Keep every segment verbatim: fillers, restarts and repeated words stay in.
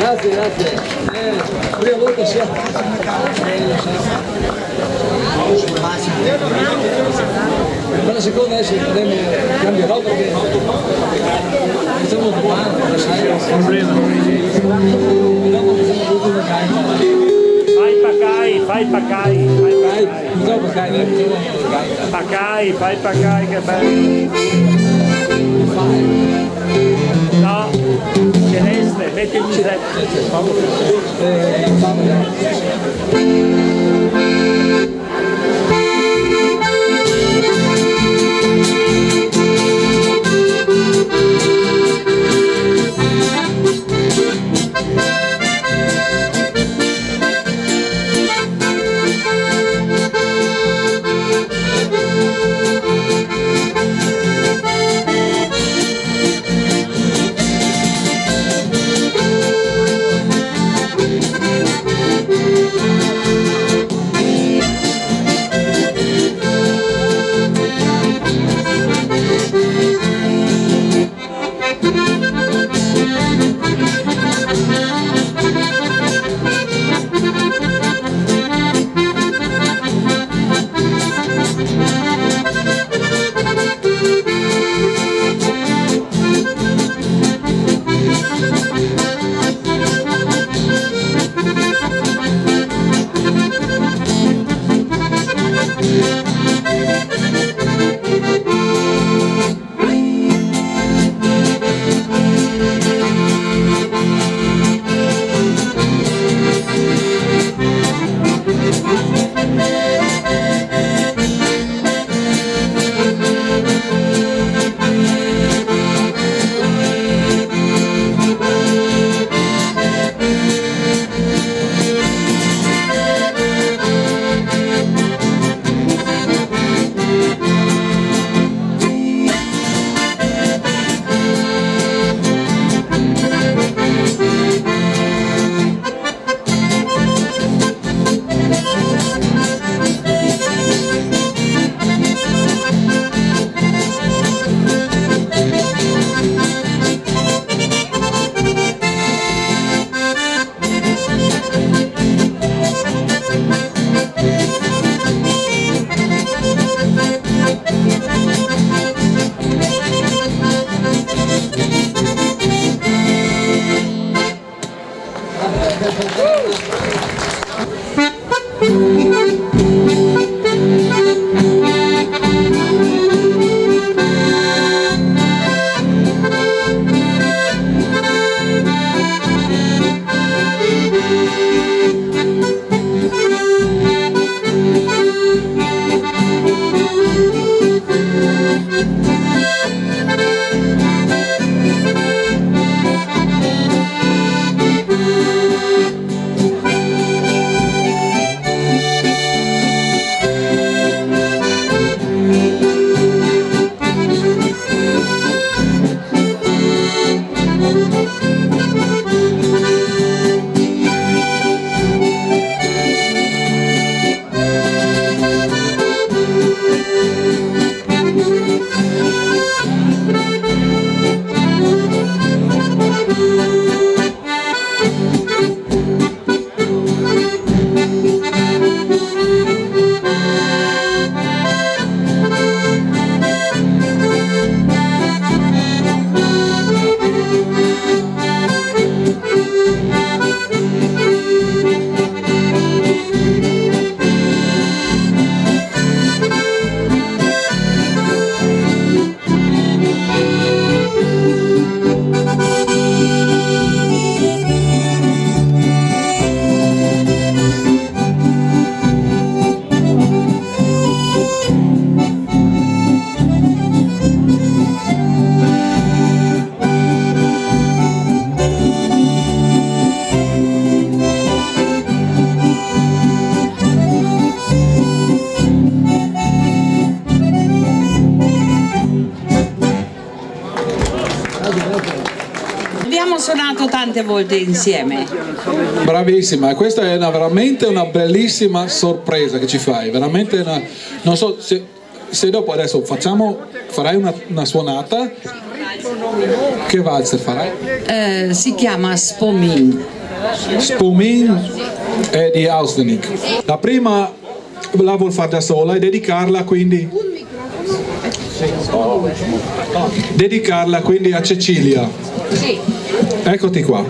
Grazie, grazie. Eh, prima volta sia. Ma la seconda adesso faremo, cambierò perché facciamo domani, adesso. Problema. Dopo facciamo l'ultima carica. Fai pacai, fai pacai, fai pacai. Dai, dopo carica, facciamo l'ultima carica. Pacai, fai pacai, che bello. No, Celeste, metti il museo. Abbiamo suonato tante volte insieme. Bravissima, questa è una, veramente una bellissima sorpresa che ci fai, veramente una, non so se, se dopo adesso facciamo, farai una, una suonata Che valzer farai? Eh, si chiama Spomin. Spomin è di Auswennig. La prima la vuol fare da sola e dedicarla quindi, dedicarla quindi a Cecilia. Sì. Eccoti qua.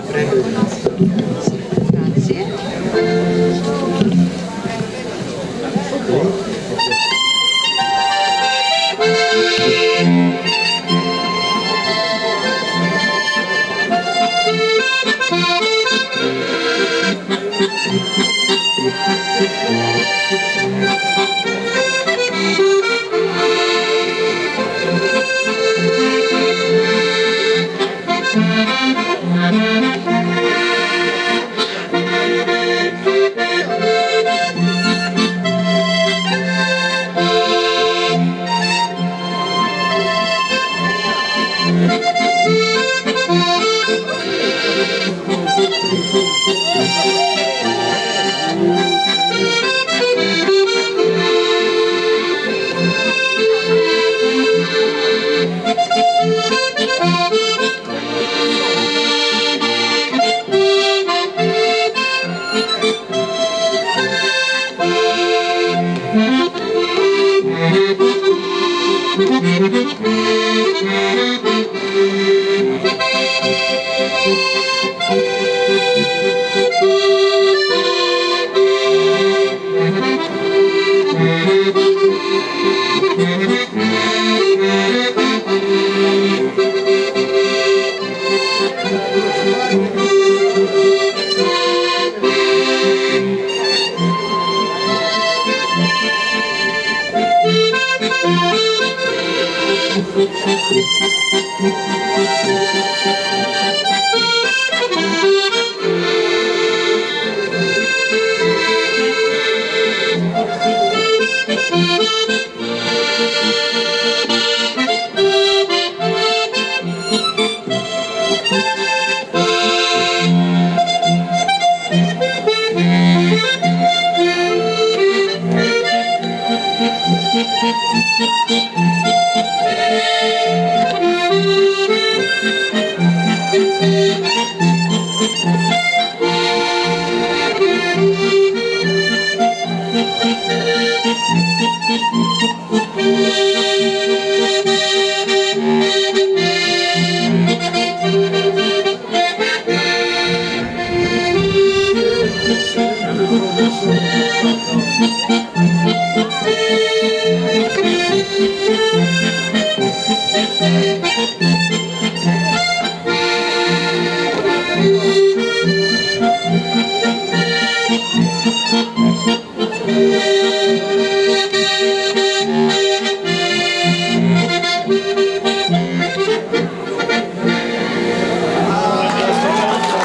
Grazie.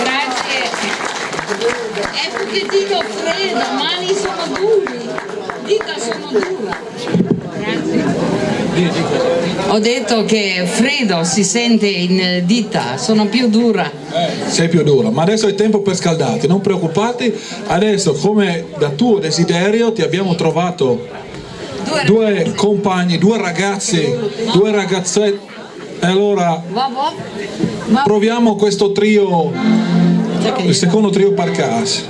Grazie. È un pochettino fredda, mani sono duri, dita sono dura. Grazie. Ho detto che freddo si sente in dita, sono più dura. Sei più dura, ma adesso è tempo per scaldarti, non preoccuparti. Adesso, come da tuo desiderio, ti abbiamo trovato due compagni, due ragazzi, due ragazzetti. E allora proviamo questo trio, il secondo trio par cäs.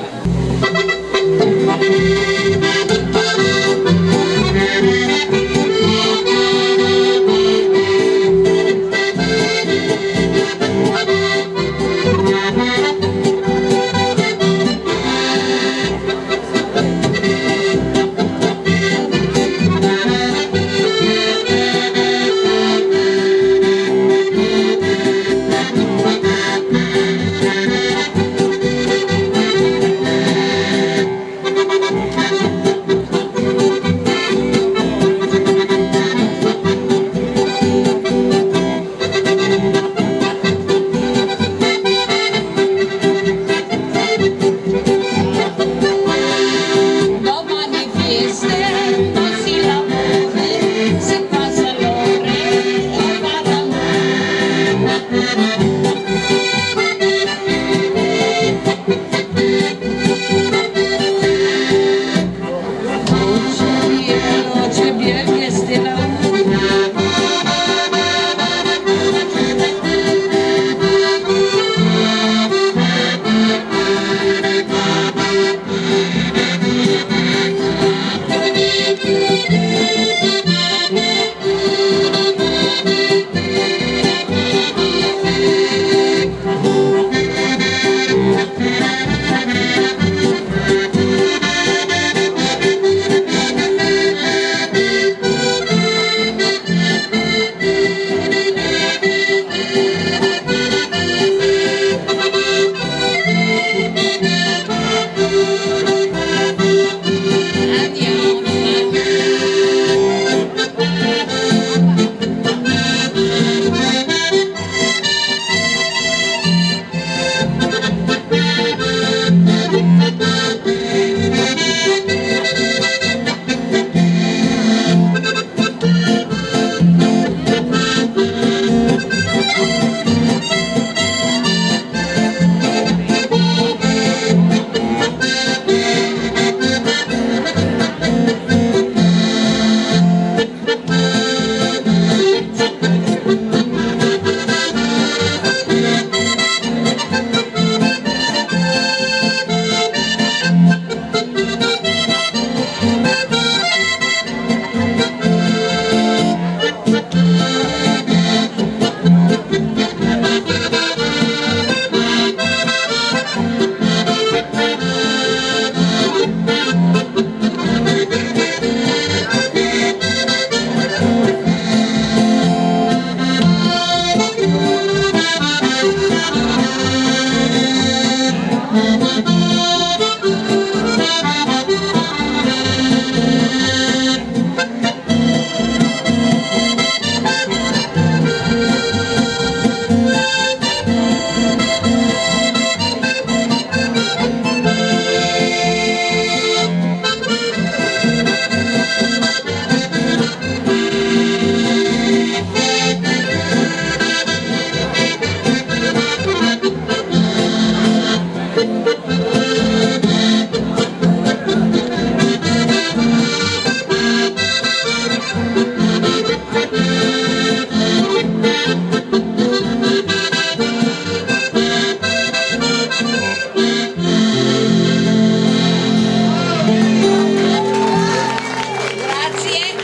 Grazie.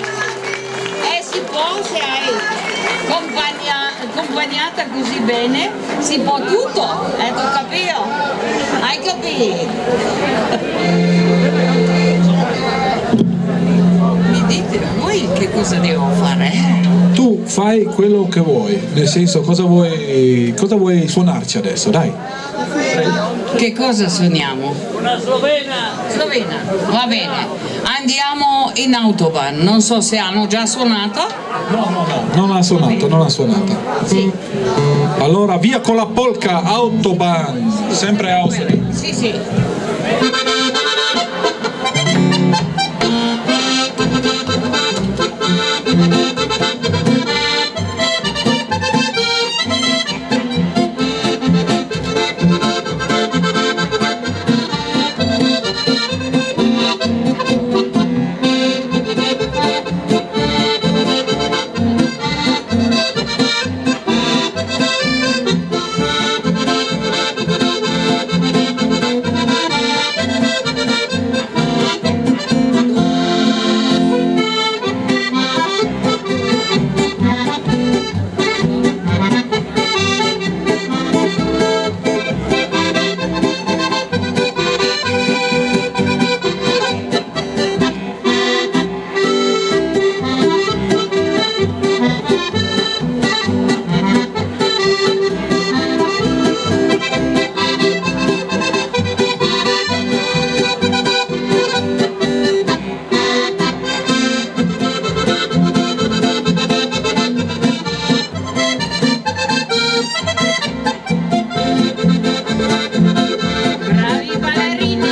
Eh, si può, se hai compagna-, accompagnata così bene, si può tutto. Ecco, capito? Hai capito? Mi dite voi che cosa devo fare? Tu fai quello che vuoi, nel senso, cosa vuoi, cosa vuoi suonarci adesso, dai. Che cosa suoniamo? Una slovena. Slovena, va bene. Andiamo in Autobahn, non so se hanno già suonato. No, no, no, non ha suonato, non ha suonato. Sì. Allora via con la polka, Autobahn, sempre Austria. Sì, sì. Bravi ballerini!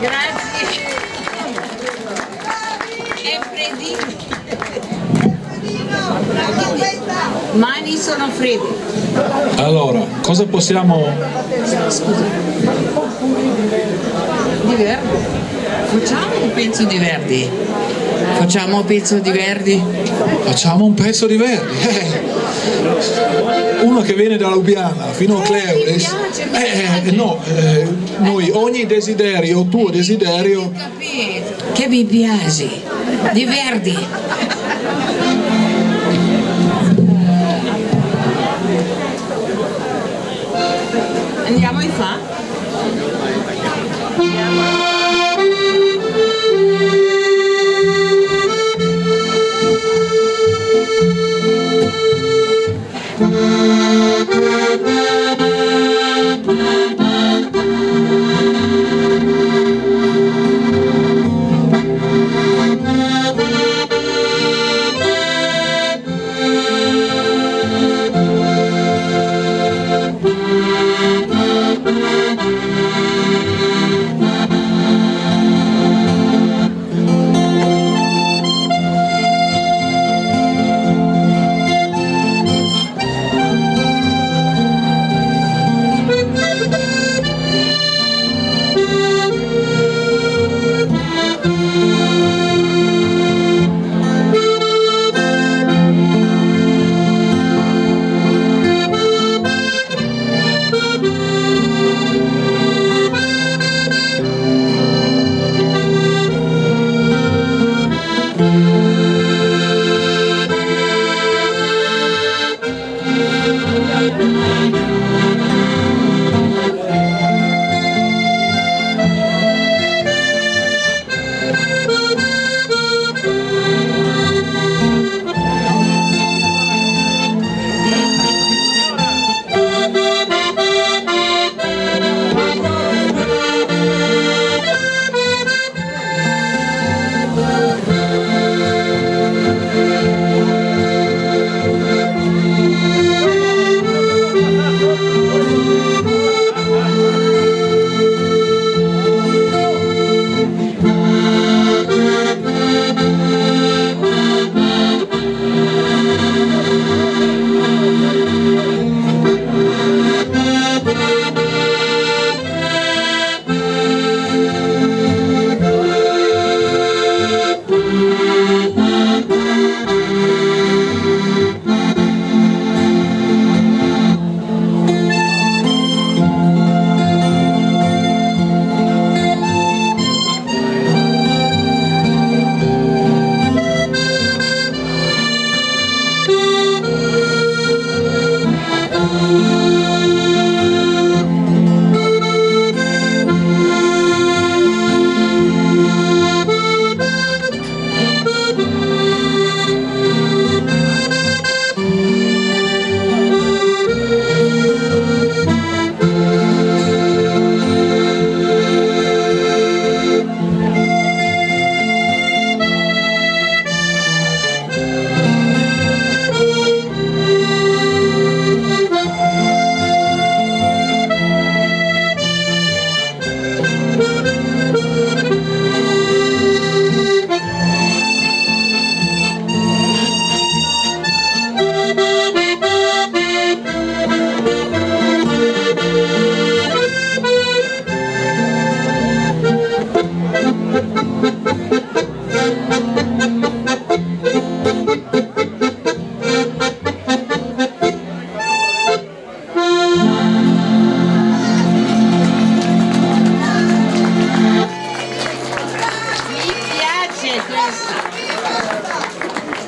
Grazie. È fredino. Mani sono fredde. Allora, cosa possiamo... Scusa. Di Verdi. Facciamo un pezzo di Verdi. Facciamo un pezzo di Verdi. Facciamo un pezzo di Verdi. Eh. Uno che viene da Lubiana fino a Cleuris. Eh, eh, no, eh, noi ogni desiderio, tuo desiderio. Che mi piace. Di Verdi. Andiamo in fa?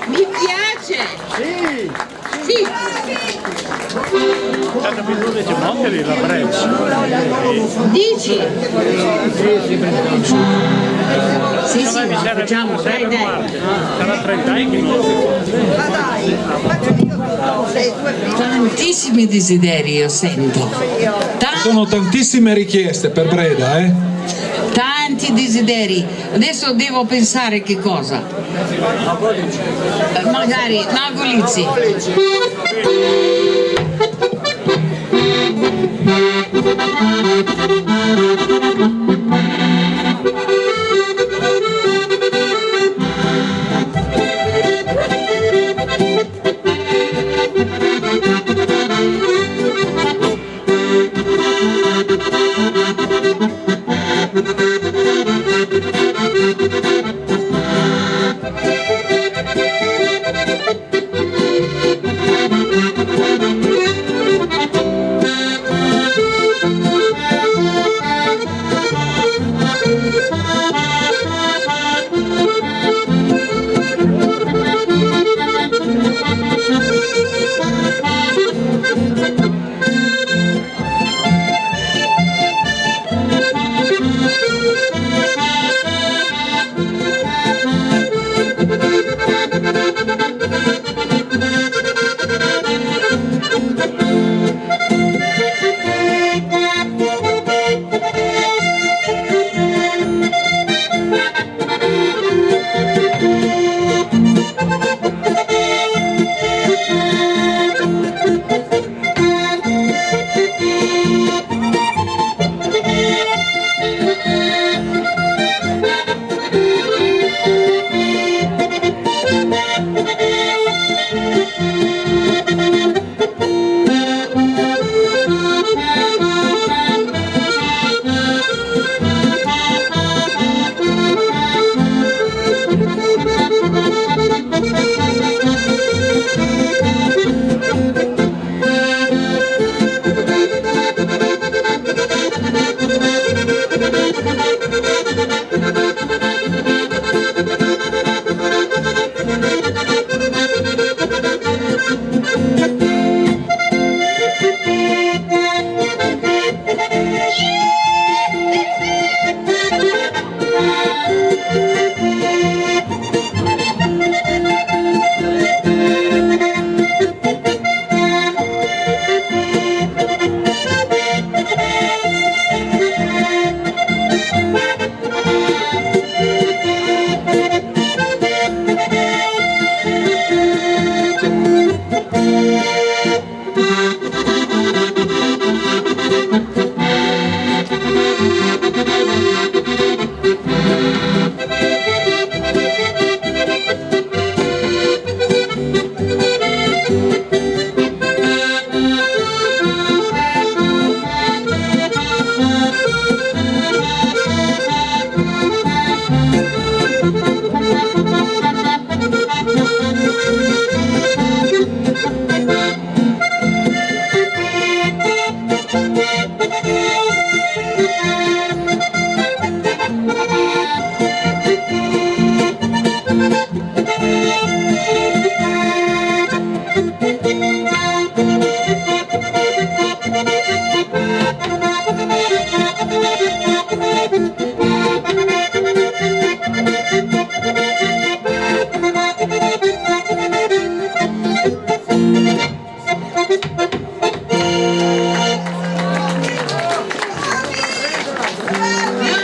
Mi piace. Sì. Sì. Hanno bisogno di Monteri, la Brescia. Dici? Sì, sì, facciamo, dai, dai. Sarà trenta anni che non si fa. Tantissimi desideri io sento. Ci sono tantissime richieste per Breda, eh? Tanti desideri. Adesso devo pensare che cosa. Eh, magari Nagolizzi.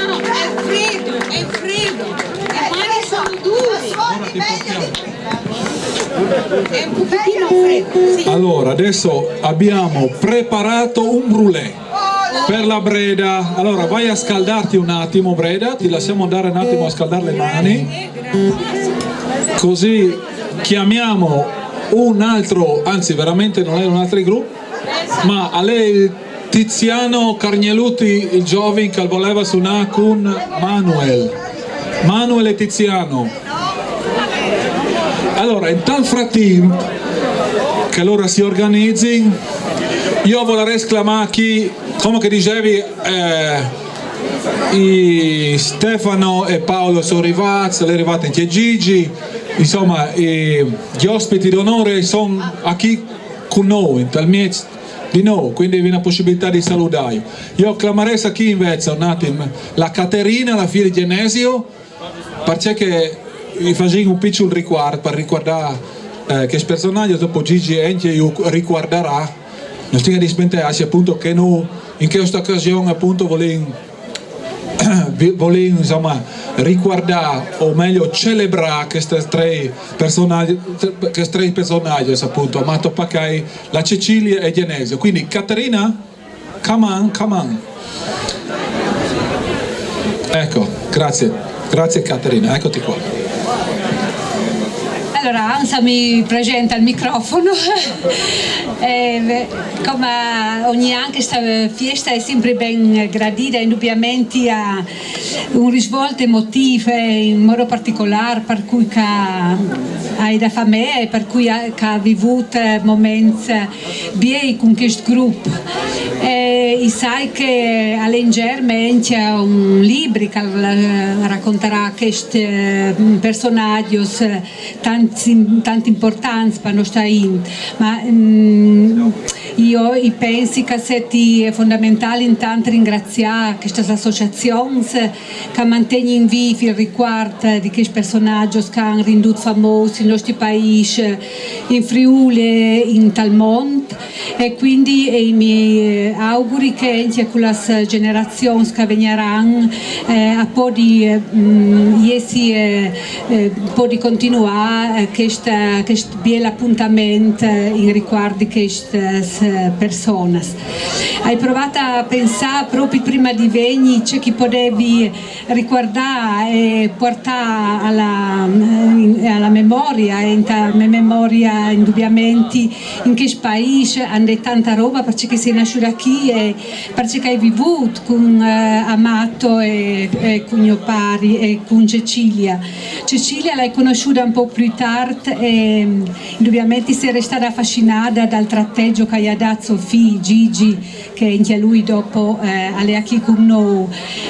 No, è freddo, è freddo. Le mani sono dure. È un pochettino freddo, sì. Allora, adesso abbiamo preparato un brulè per la Breda. Allora, vai a scaldarti un attimo, Breda, ti lasciamo andare un attimo a scaldare le mani. Così chiamiamo un altro, anzi, veramente non è un altro gruppo, ma a lei Tiziano Cargneluti, il giovane che voleva suonare con Manuel. Manuel e Tiziano. Allora, in tal frattempo che loro si organizzi, io vorrei esclamare chi, come che dicevi, eh, I Stefano e Paolo sono arrivati, è arrivato anche Gigi, insomma, i, gli ospiti d'onore sono qui con noi, in tal mezzo di noi, quindi vi una possibilità di salutare. Io clamarei qui invece un attimo la Caterina, la figlia di Genesio, perché che vi faccio un piccolo ricordo per ricordare eh, che il personaggio dopo Gigi anche io ricorderà. Non stia dimenticare appunto che noi in questa occasione appunto vogliamo volevo insomma ricordare o meglio celebrare queste tre personaggi, questi tre personaggi appunto Amato Paccai, la Cecilia e Genesio. Quindi Caterina, come on, come on. Ecco, grazie, grazie Caterina, eccoti qua. Allora, Ansa mi presenta il microfono. Eh, come ogni anno questa festa è sempre ben gradita, indubbiamente ha un risvolto emotivo in modo particolare per cui che hai da famiglia e per cui che ha vivuto momenti bei con questo gruppo. E sai che all'ingerme c'è un libro che racconterà questo personaggio tanto, tanto importante per nostra int, ma mm, io penso che sia fondamentale intanto ringraziare queste associazioni che mantengono vivo il ricordo di questi personaggi che hanno renduto famosi i nostri paesi in Friuli e in tal mondo e quindi e mi auguri che anche con le generazioni che vegneranno eh, a podi, eh, mm, jessi, eh, eh, podi continuare eh, questo, questo bel appuntamento eh, in riguardo di queste eh, persone. Hai provato a pensare proprio prima di venire ciò che potevi ricordare e portare alla, alla memoria, e in memoria indubbiamente in che paese hanno tanta roba perché sei nasciuta qui e perché hai vivuto con eh, Amato e, e con mio pari e con Cecilia. Cecilia l'hai conosciuta un po' più tardi e indubbiamente sei restata affascinata dal tratteggio che ha dato Sofì, Gigi, che anche lui dopo eh, alle qui con noi.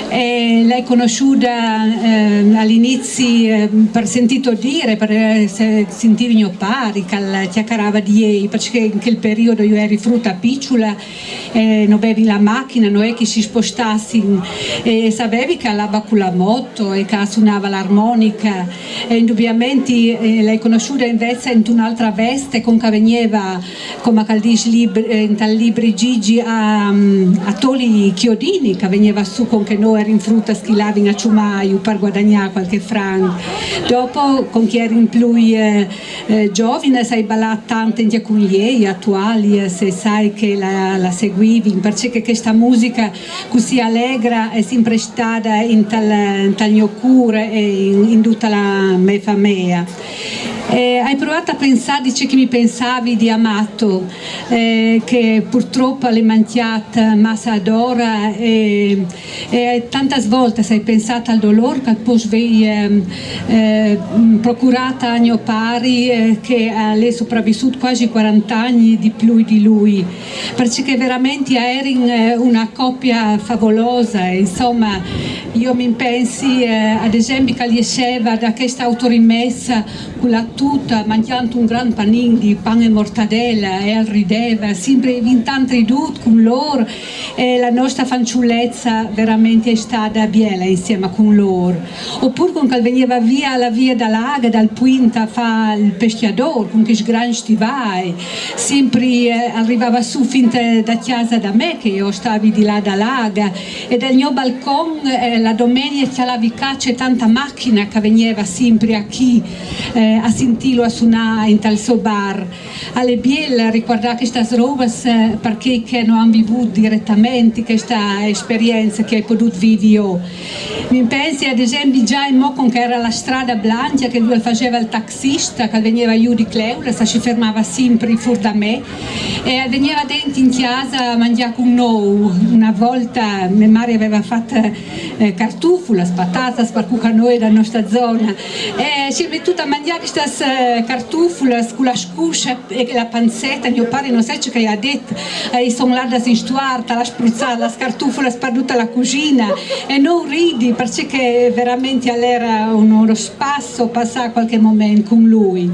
E l'hai conosciuta eh, all'inizio eh, per sentito dire, per eh, sentire mio pari che chiacchierava di lei, perché in quel periodo io ero frutta picciola eh, non avevi la macchina, non è che si spostassero e sapevi che andava con la moto e che suonava l'armonica e indubbiamente eh, l'hai conosciuta invece in un'altra veste con che veniva come che dice libri, eh, in tal libri Gigi a, a Toli Chiodini che veniva su con che noi eri in frutta schilavi a Ciumaio per guadagnare qualche franco dopo con chi eri in più eh, eh, giovane sai ballare tante anche con gli attuali eh, se sai che la, la seguivi perché questa musica così allegra è sempre stata in tal, in tal mio cuore e in, in tutta la mia famiglia e hai provato a pensare di ciò che mi pensavi di Amato eh, che purtroppo l'è mangiata massa adora e, e tante volte sei pensata al dolore che poi vei eh, eh, procurata a mio pari eh, che l'è sopravvissuto quasi quaranta anni di più di lui perché veramente eri eh, una coppia favolosa insomma io mi pensi eh, ad esempio che gli esceva da questa autorimessa con la tuta mangiando un gran panin di pane e mortadella e al rideva sempre in tanto ridut con loro e la nostra fanciullezza veramente è stata bella insieme con loro oppure con che veniva via la via da l'aga dal puinta fa il peschiador con che sgransti vai sempre eh, arrivava su fin da casa da me che io stavi di là da l'aga e dal mio balcon eh, la domenica c'era la vicace tanta macchina che veniva sempre a chi eh, a sentirlo a suonare in tal so bar alle bielle a ricordare questa roba perché che non hanno vivuto direttamente questa esperienza che hai potuto vivere io mi pensi ad esempio già in mo con che era la strada blanca che lui faceva il taxista che veniva giù di Cleula si fermava sempre fuori da me e veniva dentro in casa a mangiare con noi una volta mia madre aveva fatto eh, cartufulas, patatas per cuca noi da nostra zona e si è mettuta a mangiare queste eh, cartufulas cu la scuscia e la panzetta, mio pare non sa ce che ha detto, eh, son ladas in stuart, l'ha spruzzata la cartufulas per tutta la cucina e non ridi perché veramente all'era uno spasso passare qualche momento con lui.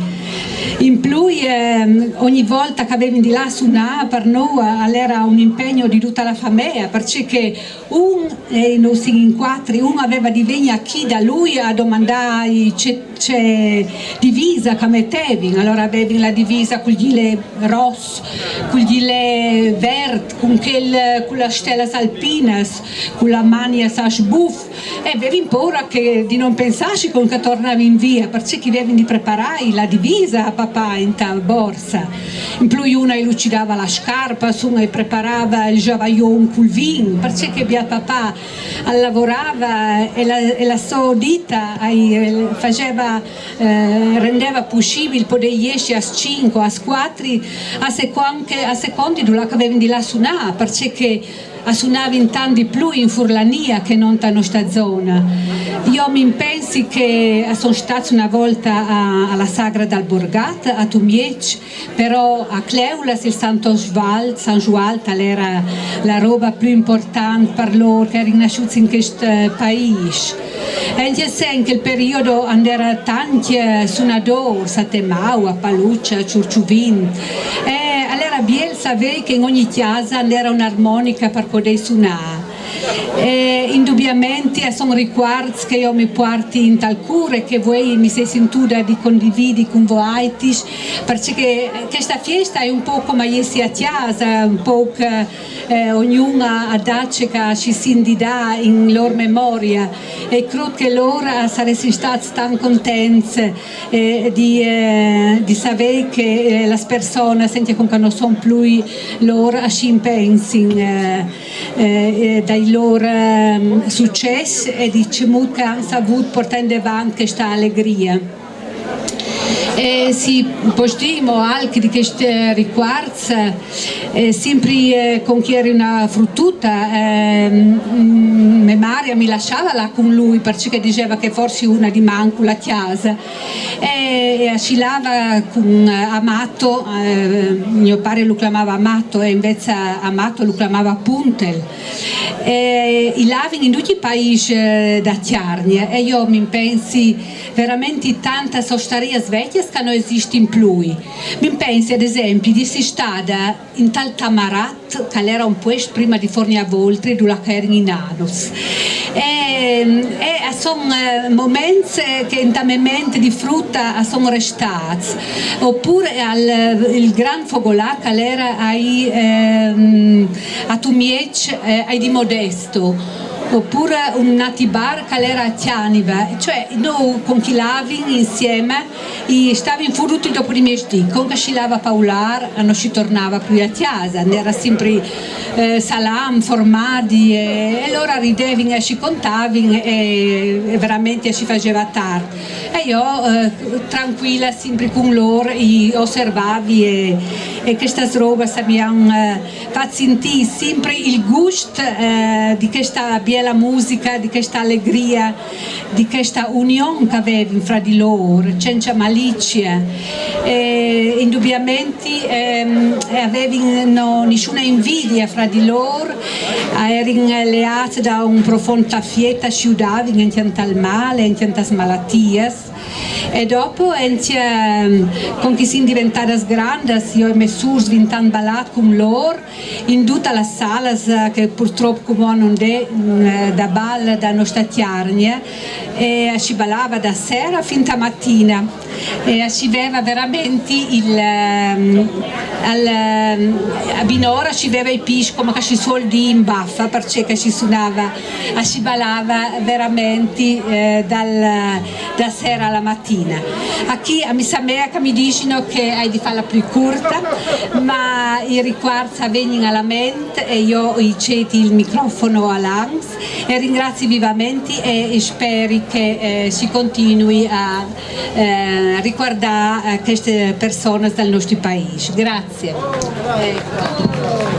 In più, ehm, ogni volta che avevi di là suonare per noi, all'era un impegno di tutta la famiglia, perché un, e noi siamo in quattro, uno aveva di venire a chi da lui a domandare c'è, c'è divisa che mettevi, allora avevi la divisa con gli le ross, con gli le vert, con, quel, con la stella alpinas, con la mania sa sbuff, e avevi paura che, di non pensarci con che tornavi in via, perché che avevi di preparare la divisa a papà in tal borsa. In più una lucidava la scarpa, insomma, e preparava il giavaglion col vin, perché che mio papà lavorava e la, e la sua dita ai, faceva, eh, rendeva possibile poter esce a cinque, a quattro, a seconda, a seconda di là che avevi di là suonare, perché che a suonavi in tanti più in Furlania che non ta nostra zona. Io mi pensi che sono stata una volta a, alla sagra dal Borgat, a Tumiec, però a Cleulas il Santo Sval, San Sval, era la roba più importante per loro che è rinasciuto in questo paese. E anche se in quel periodo andava tanti suonadori, a Temau, a Paluccia, a Ciurciuvin, e allora biel sapere che in ogni casa c'era un'armonica per poter suonare. E indubbiamente sono ricordi che io mi porto in tal cuore, che voi mi si sentuta di condividere con voi, perché che questa festa è un po' come jessi a casa, un po' che eh, ognuna ha dato che si sindida in loro memoria e credo che loro sarebbero stati tanto contenti eh, di, eh, di sapere che eh, le persone, senti, con che non sono più loro, a ci pensi eh, eh, dai loro ehm, successi e di ciò che hanno saputo portare in avanti questa allegria. E se possiamo anche di queste ricordi, eh, sempre eh, con chi eri una fruttuta, eh, mm, mia madre mi lasciava là con lui perché diceva che forse una di manco la chiesa. E, e ascilava con eh, Amato, eh, mio padre lo chiamava Amato e invece Amato lo chiamava Puntel. E i lavin in tutti i paesi eh, da Chiarnia e io mi pensi veramente tante ostarie vecchie che non esistono più. Mi pensi ad esempio di essere stata in tal Tamarat, che era un posto prima di Fornia Voltri, dove che eri in Anus. E, e sono eh, momenti che in mente di frutta sono restati. Oppure al, il gran fogolà che era ai, ehm, a Tumiec, eh, ai di Modesto. Oppure un nati bar che era a Chianiva, cioè noi con chi lavin insieme e stavi in furuti dopo di mezdi, con che si lava a Paular, non si tornava più a casa, era sempre eh, salam, formadi e, e allora ridevi e si contavi e, e veramente si faceva tardi. E io eh, tranquilla sempre con loro e osservavi e, e questa roba sapevano eh, far sentire sempre il gusto eh, di questa bella musica, di questa allegria, di questa unione che avevano fra di loro, senza malizia. E indubbiamente ehm, avevano nessuna invidia fra di loro, erano alleati da un profondo affetto, si aiutavano anche nel male, anche nelle malattie. E dopo, ehm, con chi sono diventate grandi, io e me sorelle abbiamo ballato con loro in tutte le sale che purtroppo come non è da bal da nostra Chiarnia e si ballava da sera fin a mattina e si aveva veramente il um, al, um, a binora si aveva i pisci come che si suol dire in baffa perché si suonava e si ballava veramente eh, dal, da sera alla mattina. A chi a mi sa mea che mi dicino che hai di farla più corta, ma i ricordi vengono alla mente e io i cedi il microfono a Lance e ringrazio vivamente e spero che eh, si continui a eh, ricordare eh, queste persone del nostro paese. Grazie.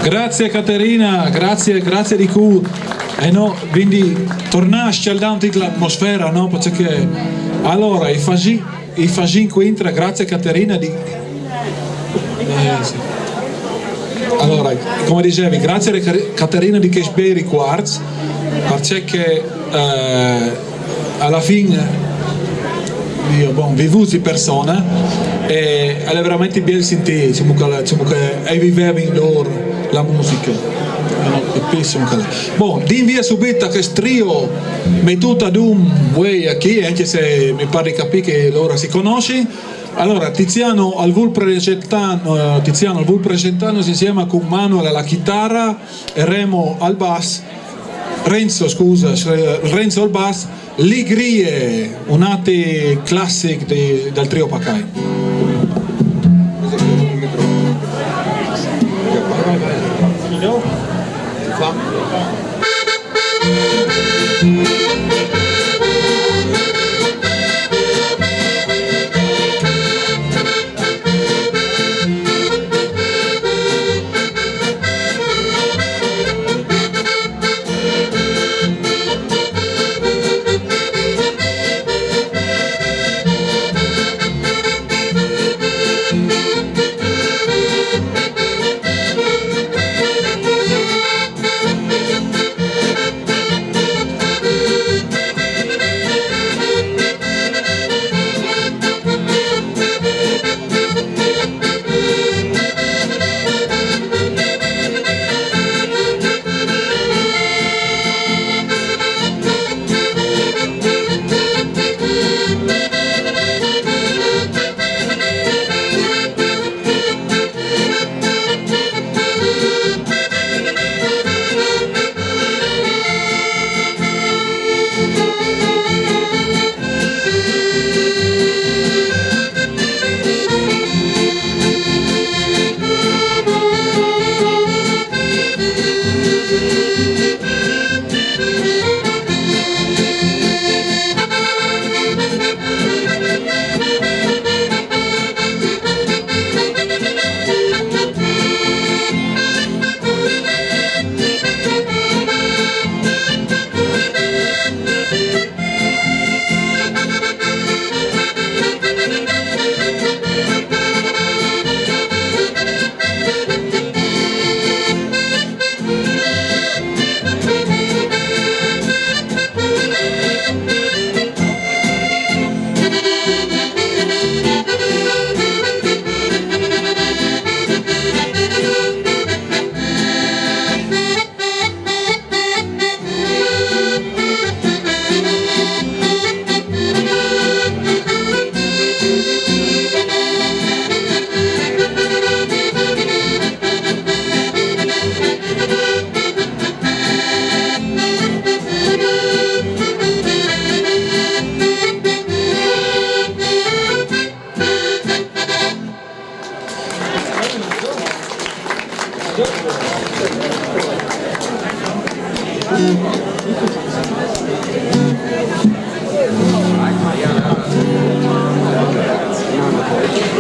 Grazie Caterina, grazie, grazie di cu. E no, quindi torna a scaldare un po' l'atmosfera, no? Perché allora i fasi I fasìn cuintra, grazie Caterina di... Eh, sì. Allora, come dicevi, grazie a Car-, Caterina di Cashberry Quartz, perché, eh, alla fine io, bon, vi vusi persona e è veramente bello sentire, insomma, che, insomma, che hai vivevi in loro la musica. No? È bellissimo che... Bon, di invia subito che strio mettuto ad un way qui, anche se mi pare di capire che loro si conoscono. Allora, Tiziano al vul presentà, eh, Tiziano al vul presentà-nus insieme con Manuel alla chitarra e Remo al bass, Renzo, scusa, Renzo al bass, Ligrie, un altro classic di, del trio Pacai.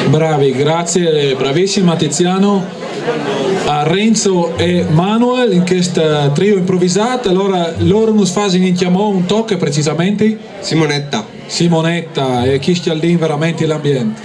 Bravi, grazie, bravissima Tiziano, a Renzo e Manuel in questo trio improvvisato. Allora loro nus fasino in chiamò un tocco precisamente. Simonetta. Simonetta, e chi scjaldìn veramente l'ambient.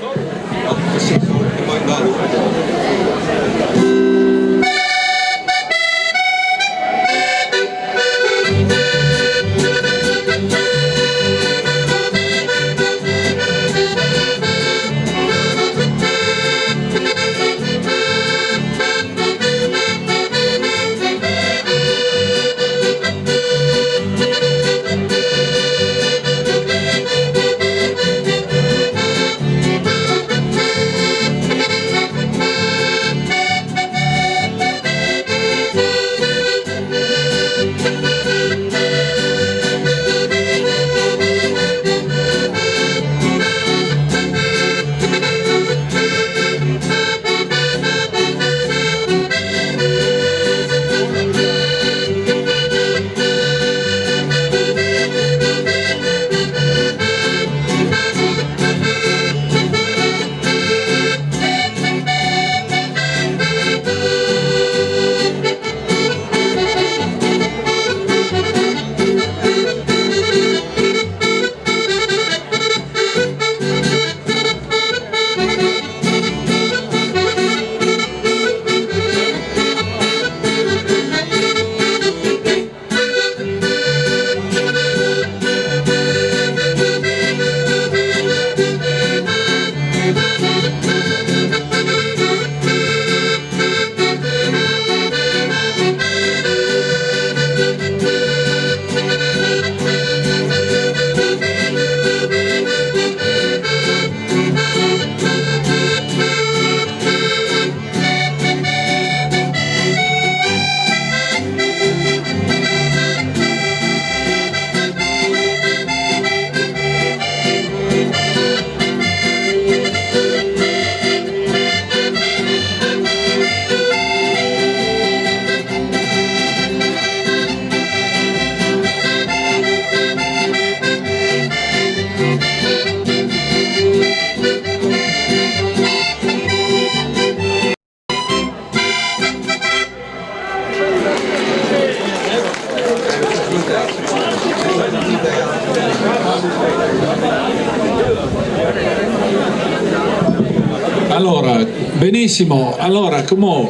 Benissimo, allora, come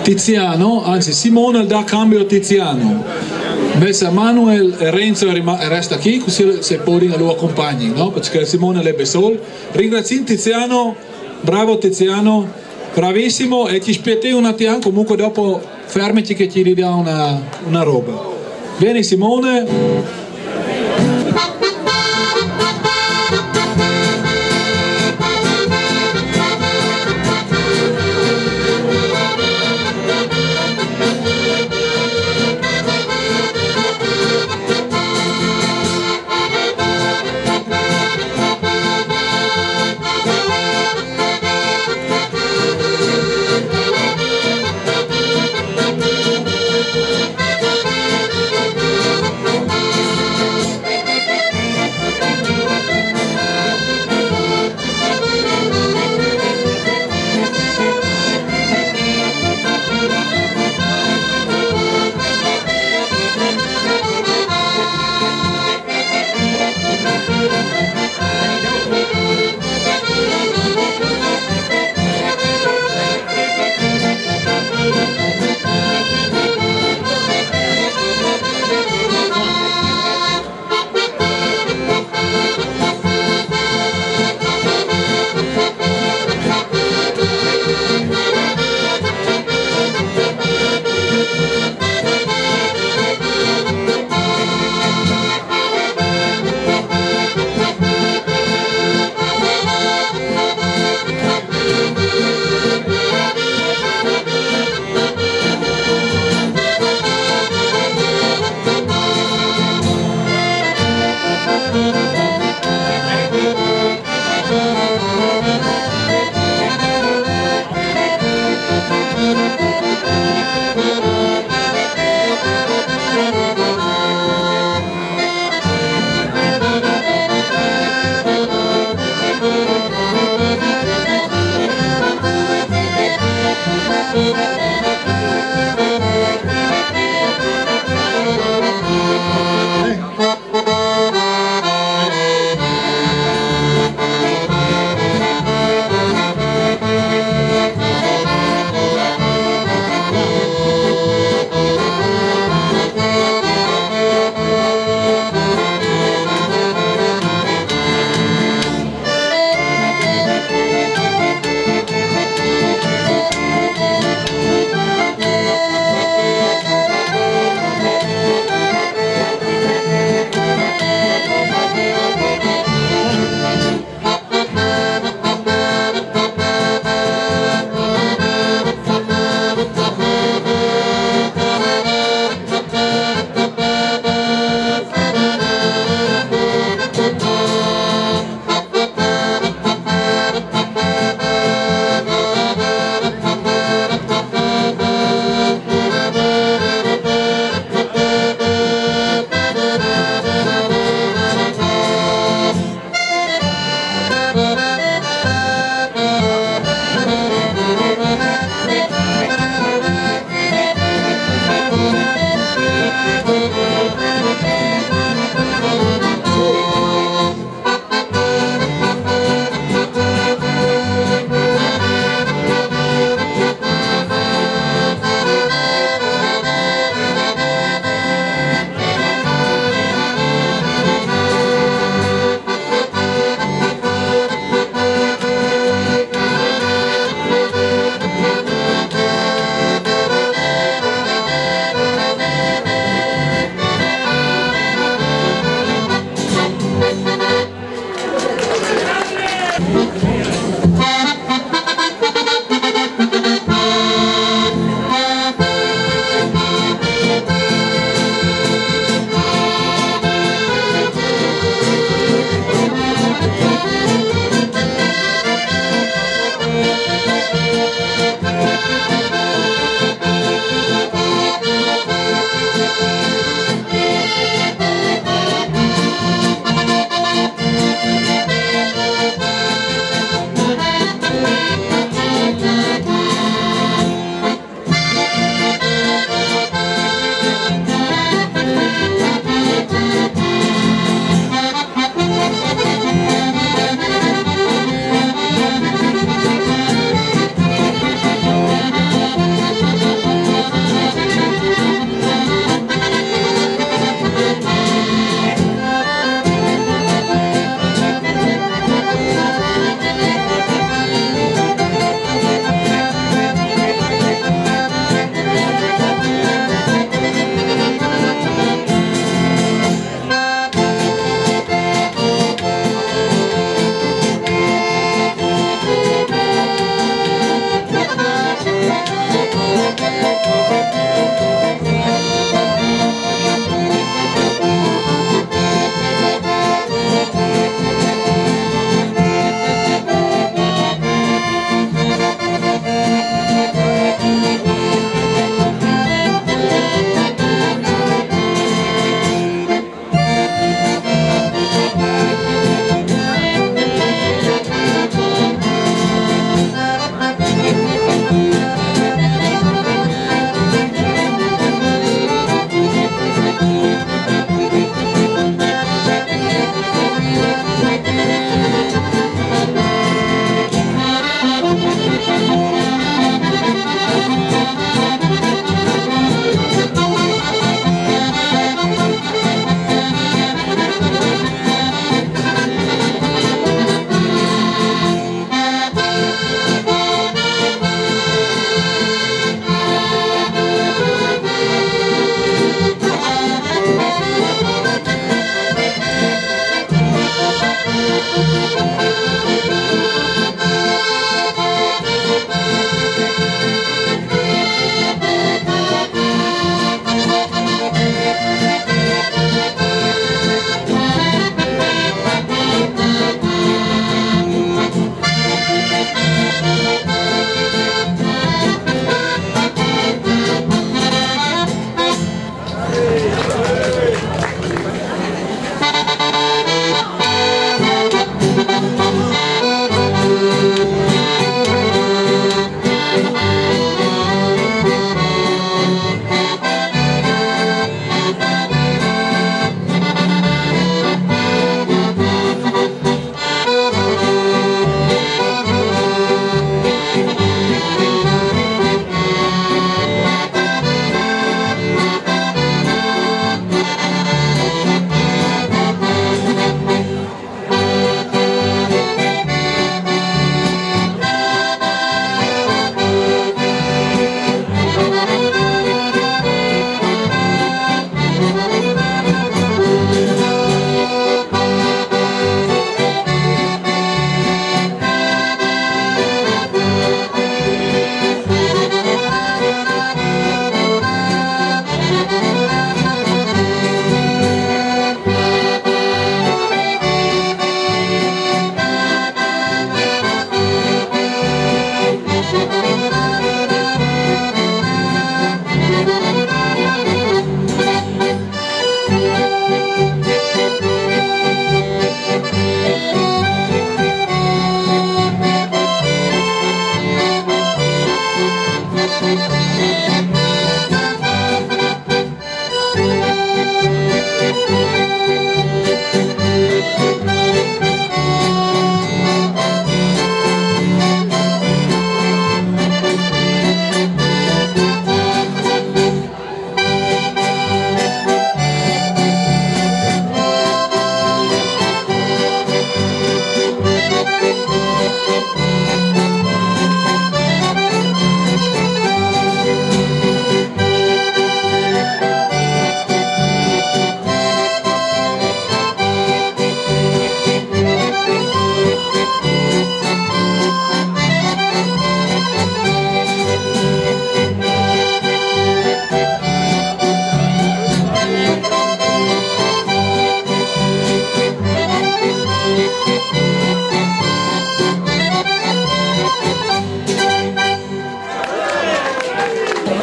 Tiziano, anzi Simone dà cambio a Tiziano. Invece Manuel e Renzo rima- resta qui, così se poi lui accompagni, no? Perché Simone l'è solo. Ringraziamo Tiziano, bravo Tiziano, bravissimo, e ti spietti un attimo, comunque dopo fermici che ti ridà una, una roba. Vieni Simone.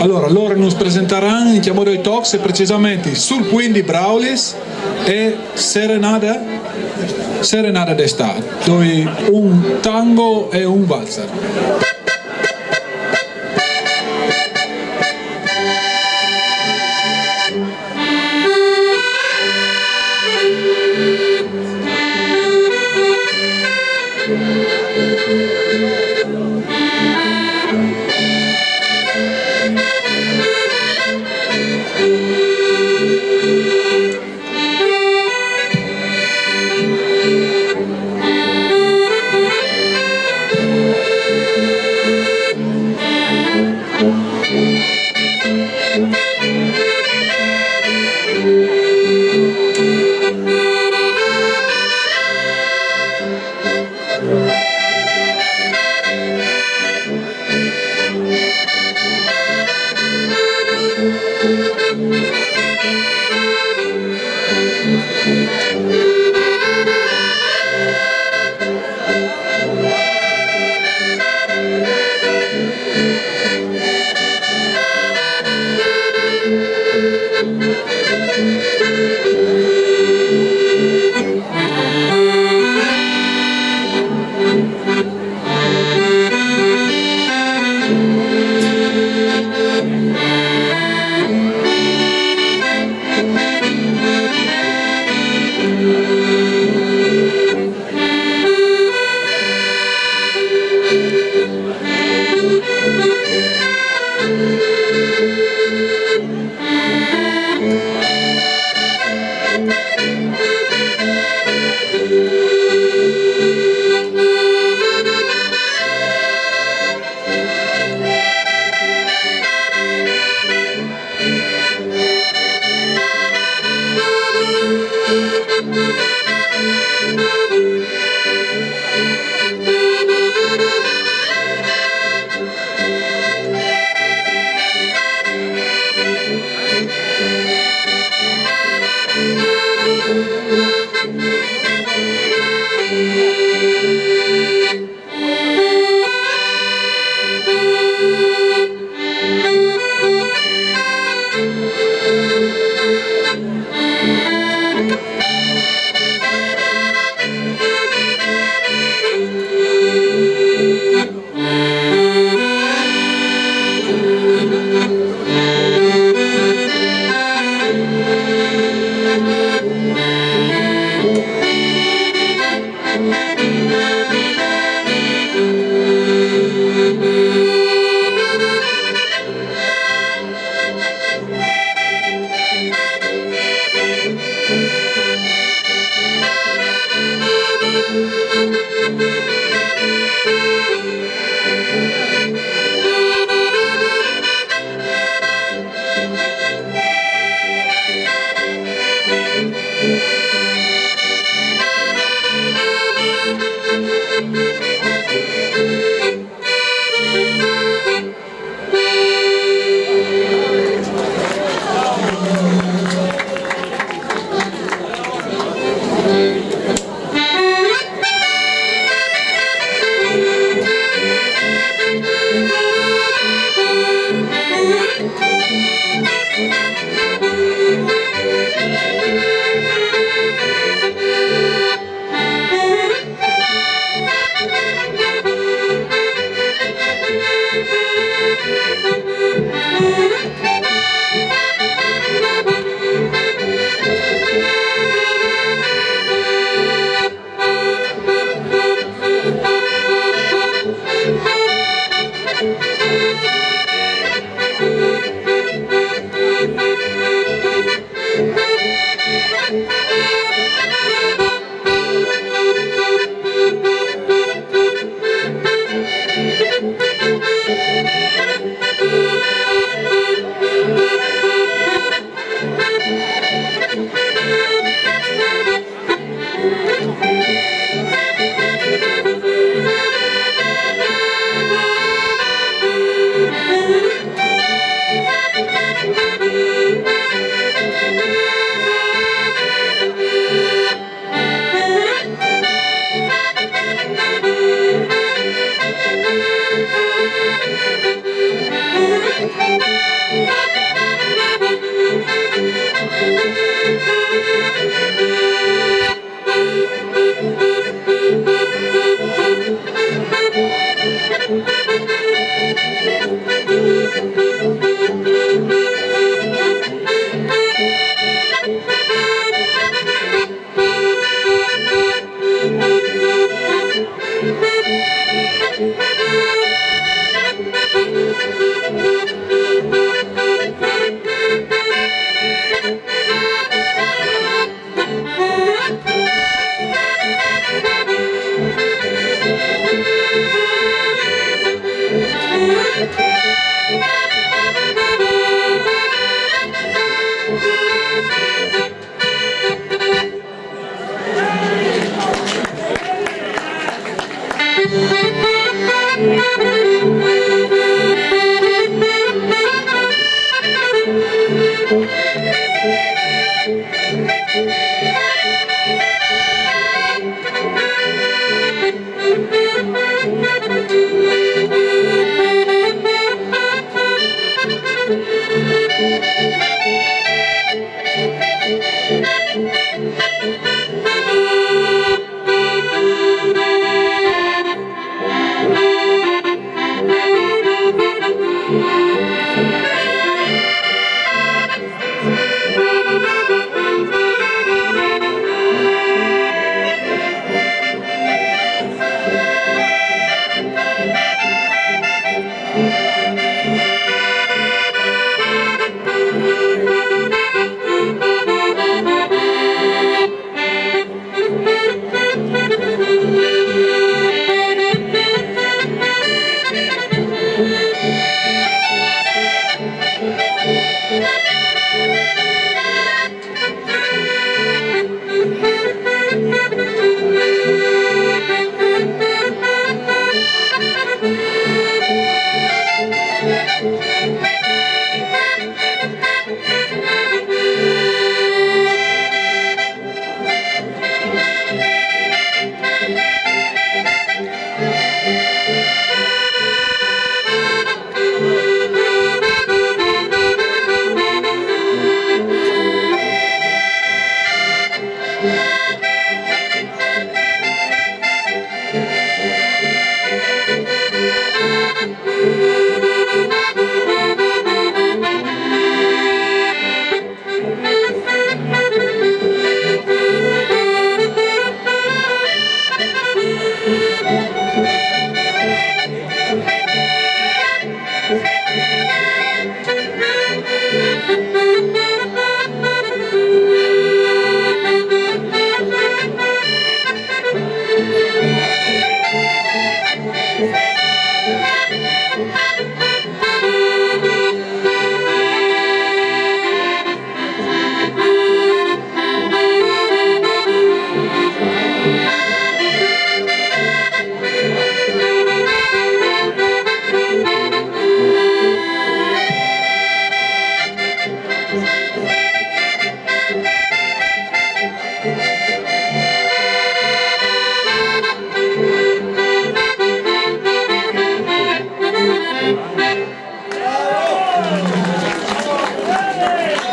Alora, lor nus presentaran in Chiamò doi Tocs e precisamente Sul Puint di Braulis e Serenada, Serenada d'Estât, doi un tango e un valzer.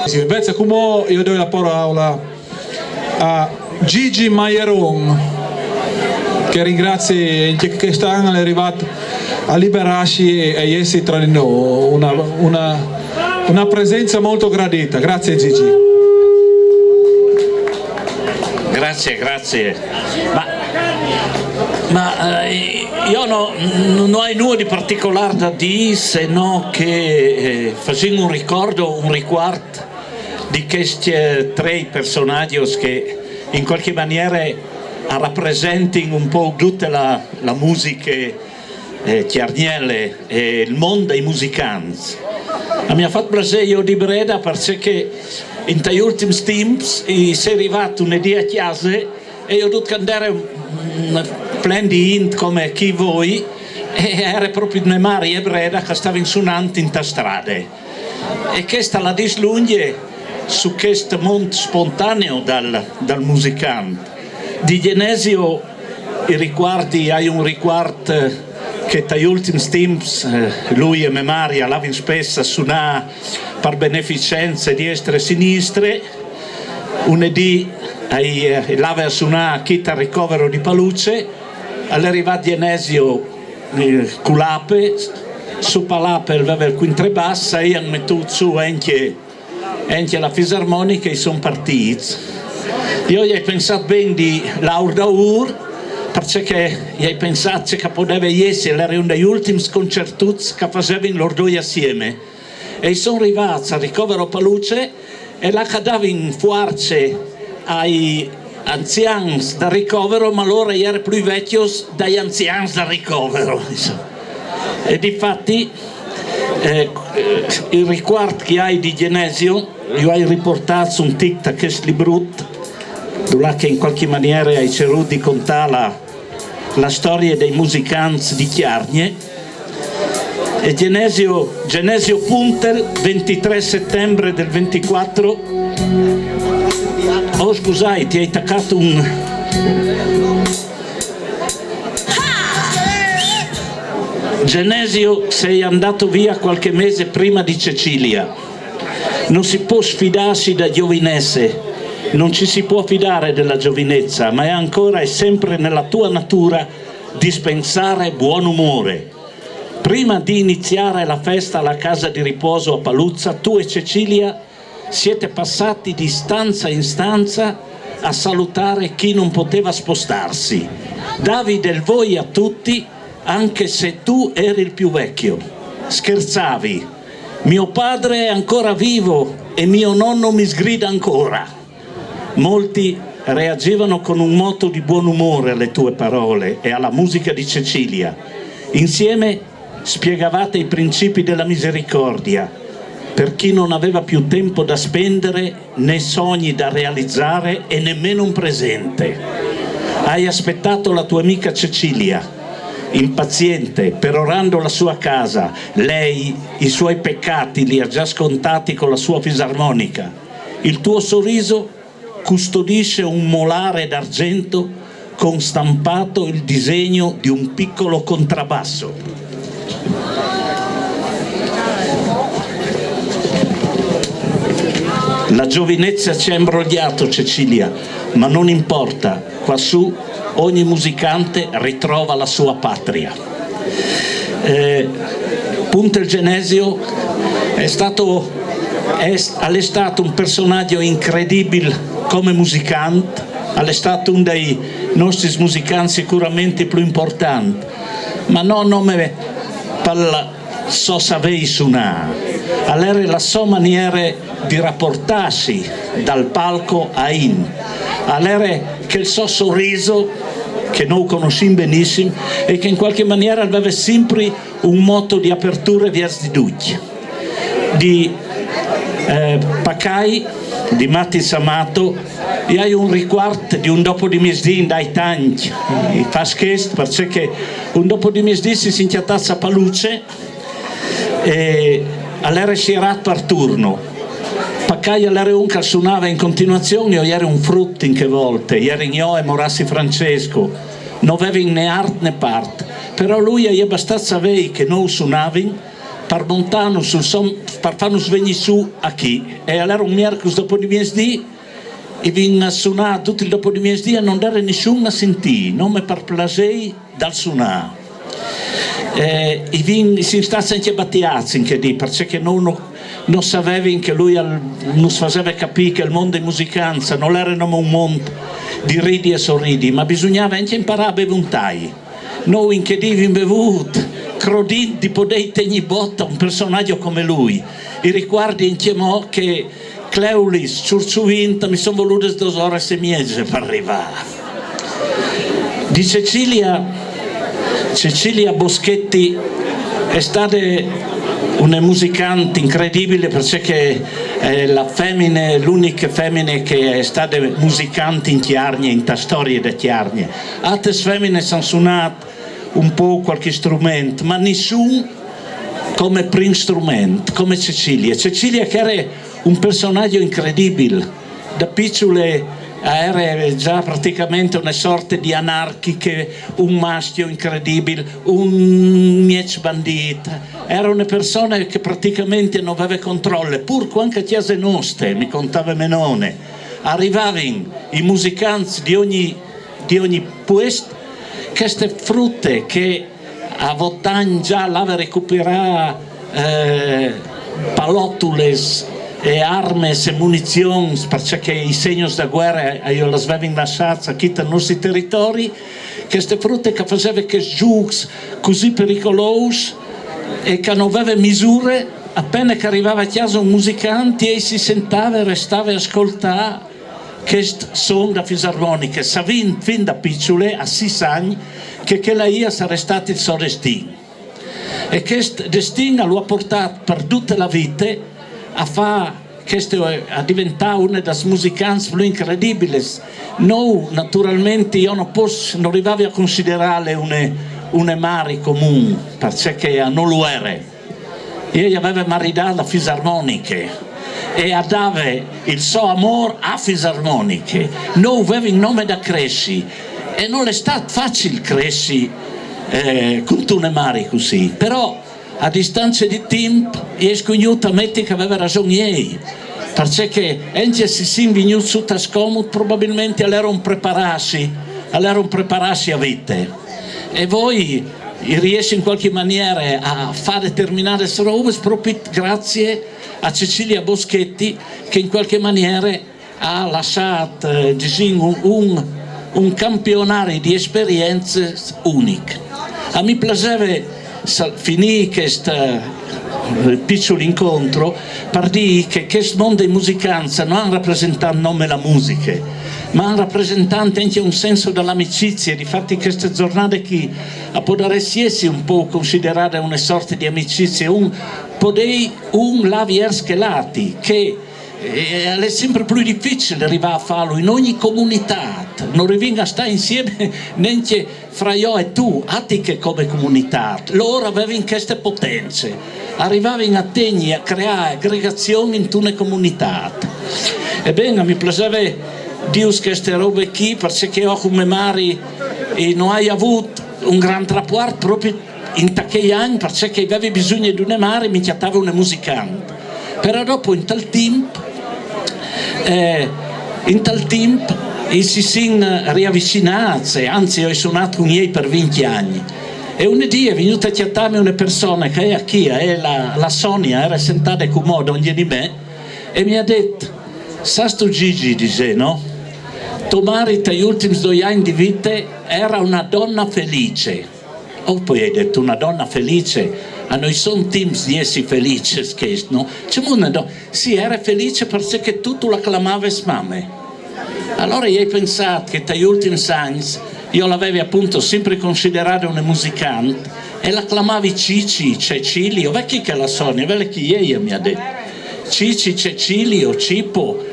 Sì, invece, come io do la parola a Gigi Maieron, che ringrazio, che quest'anno è arrivato a liberarsi e, e essere tra di noi, una, una, una presenza molto gradita. Grazie, Gigi. Grazie, grazie. Ma, ma eh, io no, non ho nulla di particolare da dire, se no che eh, facciamo un ricordo, un riguardo di questi eh, tre personaggi che in qualche maniera rappresentano un po' tutta la, la musica eh, Chiarnielle e il mondo dei musicanti. Mi ha fatto piacere io di Breda perché in gli ultimi tempi si è arrivato un dì a casa e io ho dovuto andare un plen di int come chi voi e era proprio una Maria Breda che stava insunando in strade. E questa la dislunge su questo mondo spontaneo dal, dal musicante. Di Genesio i ricordi, hai un ricordo che dai ultimi stimps eh, lui e me Maria l'avevano spesso a suonare per beneficenze di destra e sinistra. Un dì hai, eh, l'ave a suonare chi al ricovero di Paluce, all'arrivà Genesio eh, culape, su palape aveva il quintrebassa e hanno mettuto su anche, anche la fisarmonica e sono partiti. Io gli hai pensato bene di Laur Daur, perché gli hai pensato che poteva essere, era uno degli ultimi sconcertuti che facevano loro due assieme. E sono arrivati al ricovero Paluce e la cadava in forze ai anziani da ricovero, ma loro erano più vecchi dagli anziani da ricovero. Insomma. E difatti eh, eh, il ricordo che hai di Genesio, io hai riportato un tic da questo librut, dove che in qualche maniera hai cercato di contarla La storia dei musicanti di Chiargne e Genesio, Genesio Puntel, ventitré settembre del ventiquattro. Oh, scusai, ti hai taccato un... Genesio, sei andato via qualche mese prima di Cecilia. Non si può sfidarsi da giovinesse, non ci si può fidare della giovinezza, ma è ancora e sempre nella tua natura dispensare buon umore. Prima di iniziare la festa alla casa di riposo a Paluzza, tu e Cecilia siete passati di stanza in stanza a salutare chi non poteva spostarsi. Davi del voi a tutti, anche se tu eri il più vecchio. Scherzavi. Mio padre è ancora vivo e mio nonno mi sgrida ancora. Molti reagivano con un moto di buon umore alle tue parole e alla musica di Cecilia. Insieme spiegavate i principi della misericordia per chi non aveva più tempo da spendere, né sogni da realizzare e nemmeno un presente. Hai aspettato la tua amica Cecilia, impaziente, perorando la sua casa, lei i suoi peccati li ha già scontati con la sua fisarmonica. Il tuo sorriso custodisce un molare d'argento con stampato il disegno di un piccolo contrabbasso. La giovinezza ci ha imbrogliato, Cecilia, ma non importa, quassù ogni musicante ritrova la sua patria. Eh, Puntel Genesio è stato, è, è stato un personaggio incredibile come musicante, è stato uno dei nostri musicanti sicuramente più importanti, ma non nome per la so saver suonare, all'era la so maniera di rapportarsi dal palco a in, all'era quel so sorriso che noi conosciamo benissimo e che in qualche maniera aveva sempre un moto di apertura verso di tutti. Di eh, Pacai, di Matti Samato, io ho un ricordo di un dopo di misdì in dai tanti, fa scherzo, perché un dopo di misdì si è inchiattata a Paluce e all'era si era per turno. Pacai all'era un che suonava in continuazione, io ero un frutto in che volte, io ero io e Morassi Francesco, non avevi né art né part, però lui è bastato sapere che noi suonavi per montarnos sul son, per farnos venire su a chi. E allora un mercoledì dopo di mezzogiorno e vin a suonare tutto il dopo di mezzogiorno e non dare nessuno a sentire, non mi per piacere dal suonare. Eh, e vin, si sta senza battiazzi in che dì, perché non, non sapevano che lui al, non faceva capire che il mondo di musicanza non era un mondo di ridi e sorridi, ma bisognava anche imparare a bevuntare. Noi in che dì vin bevuto, crodint di poter tenere botta un personaggio come lui. I ricordi in che mo che Cleulis, Ciurciuvinta, mi sono volute due ore e mezza per arrivare. Di Cecilia, Cecilia Boschetti è stata una musicante incredibile perché è la femmina, l'unica femmina che è stata musicante in Chiargne, in ta storia di Chiargne. Altre femmine hanno suonato un po' qualche strumento, ma nessun come primo strumento, come Cecilia. Cecilia che era un personaggio incredibile, da piccole era già praticamente una sorta di anarchiche, un maschio incredibile, un miec bandit. Era una persona che praticamente non aveva controllo, pur anche a chiese nostre, mi contava Menone, arrivavano i musicanti di ogni, di ogni puesto, queste frutte che a vent'anni già l'aveva recuperata eh, palotules e armes e munizioni, perché i segni da guerra io le avevo lasciate qui nel nostro territorio, queste frutte che faceva che giugs così pericolosi e che non aveva misure, appena che arrivava a casa un musicante e si sentava e restava a ascoltare quest son da fisarmonica, savint fin da piccole, a sis anni, che quella ia sarà stato il so destin. E quest destin lo ha portato per tutta la vita a fare Cheste a diventà une das musicants plui incredibiles. Nô, naturalmenti, jo no pos, no rivavi a considerâle une, une mari comun, parcè che a no lu ere. Jê i veve maridât la fisarmoniche e a dave il so amôr a fisarmoniche. Nô o vevin nome da cressi e nol è stât facil cressi, eh, cuntune mari cussì, però a distance di timp i ai scugnût a meti che a veve rason jê, parcè che ancje se i sin vignûts sù tal scomut, probabilmenti al ere un preparâsi, al ere un preparâsi a vite. E vuei riessi in cualchi maniere a fâ determinadis robis propit graciis a Cecilia Boschetti, che in cualchi maniere e à lassât, eh, disìn, un, un, un campionari di esperiencis unic. A mi plaseve sa-, finî chest, eh, piçul incontri par dî che chest mont dai musicants no àn rapresentât nome la musiche, ma àn rapresentât ancje un sens da amicizie. Difati cheste zornade chi e podarès jessi un pôc considerade une sorte di amicizie, un podei un lâ viers chel altri, che e al è simpri plui dificil rivâ a fâlu in ogni comunitât. No rivìn a stâ insiemi nancje fra jo e tu, altri che come comunitât. Lôr a vevin cheste potence, a rivavin a tignî, a creâ agregazion intune comunitât. E ben, a mi plaseve dîus cheste robe chi, parcè che jo cun mê mari, eh, no ai vût un grant rapuart propit inta chei agns, parcè che i vevi bisugne di une mari, mi cjatave une musicant. Però dopo, intal timp, eh, intal timp, i si sin riavicinâts, e anzit, jo o ai sunât cun jei par vincj agns. E un dì e je vignude a cjatâmi une persone che e je chi, e je la, la Sonia, e jere sentade cumò dongje di me, e mi à dit: «Sâstu, Gigi», e disè, «no? To mari tai ultins doi agns di vite e jere une done felice.» Oh, po i ai dit: «Une done felice? A no i son timps di jessi felicis chescj, no?» «Cemût une done?» «Sì, e jere felice parcè che tu, tu la clamavis mame.» Alore i ai pensât che tai ultins agns jo la vevi apont simpri considerade une musicant e la clamavi Cici, Cecilio, ve chi che e je la Sonia, vele chi e je, mi à dit. Cici, Cecilio, Cipo.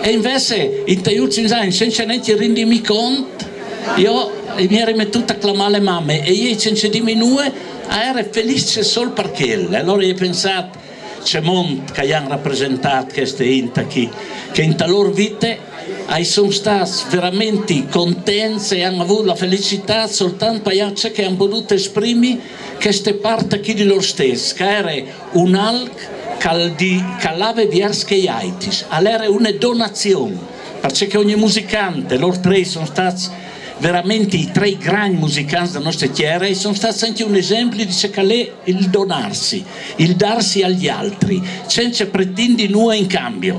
E invezit, intai ultins agns, cence nancje rindimi cont, jo mi jeri metût a clamâle mame, e jê, cence dîmi nuie, e jere felice sôl par chel. E alore i ai pensât: «Ce mont che a àn rapresentât cheste int chi, che inta lôr vite a son stâts verementri contents e a àn vût la felicitât soltant par ce che a àn podût esprimi cheste part chi di lôr stes, che e jere un alc che al di-, che al lave viers chei aitris, al jere une donazion, parcè che ogni musicant, lôr trê a son stâts verementri i trê grancj musicants de nestre tiere, e a son stâts ancje un esempli di ce che al è il donâsi, il dâsi agli altri, cence pretindi nuie in cambi.»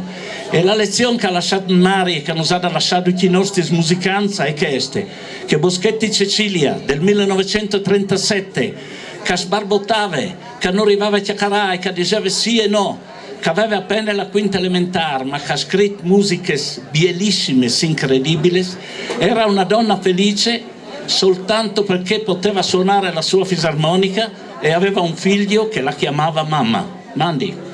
E la lezion che e à lassât mê mari e che nus à da lassâ ducj i nestris musicants e je cheste, che Boschetti Cecilia, dal mil nûfcent e trentasîs, che e sbarbotave, che no rivave a cjacarâ e che e diseve sì e no, che e veve a pene la cuinte elementâr, ma che e à scrit musichis bielissimis, incredibilis, e jere une done felice soltant parcè che e podeve sunâ la sô fisarmonica e e veve un figlio che la clamave mame. Mandi.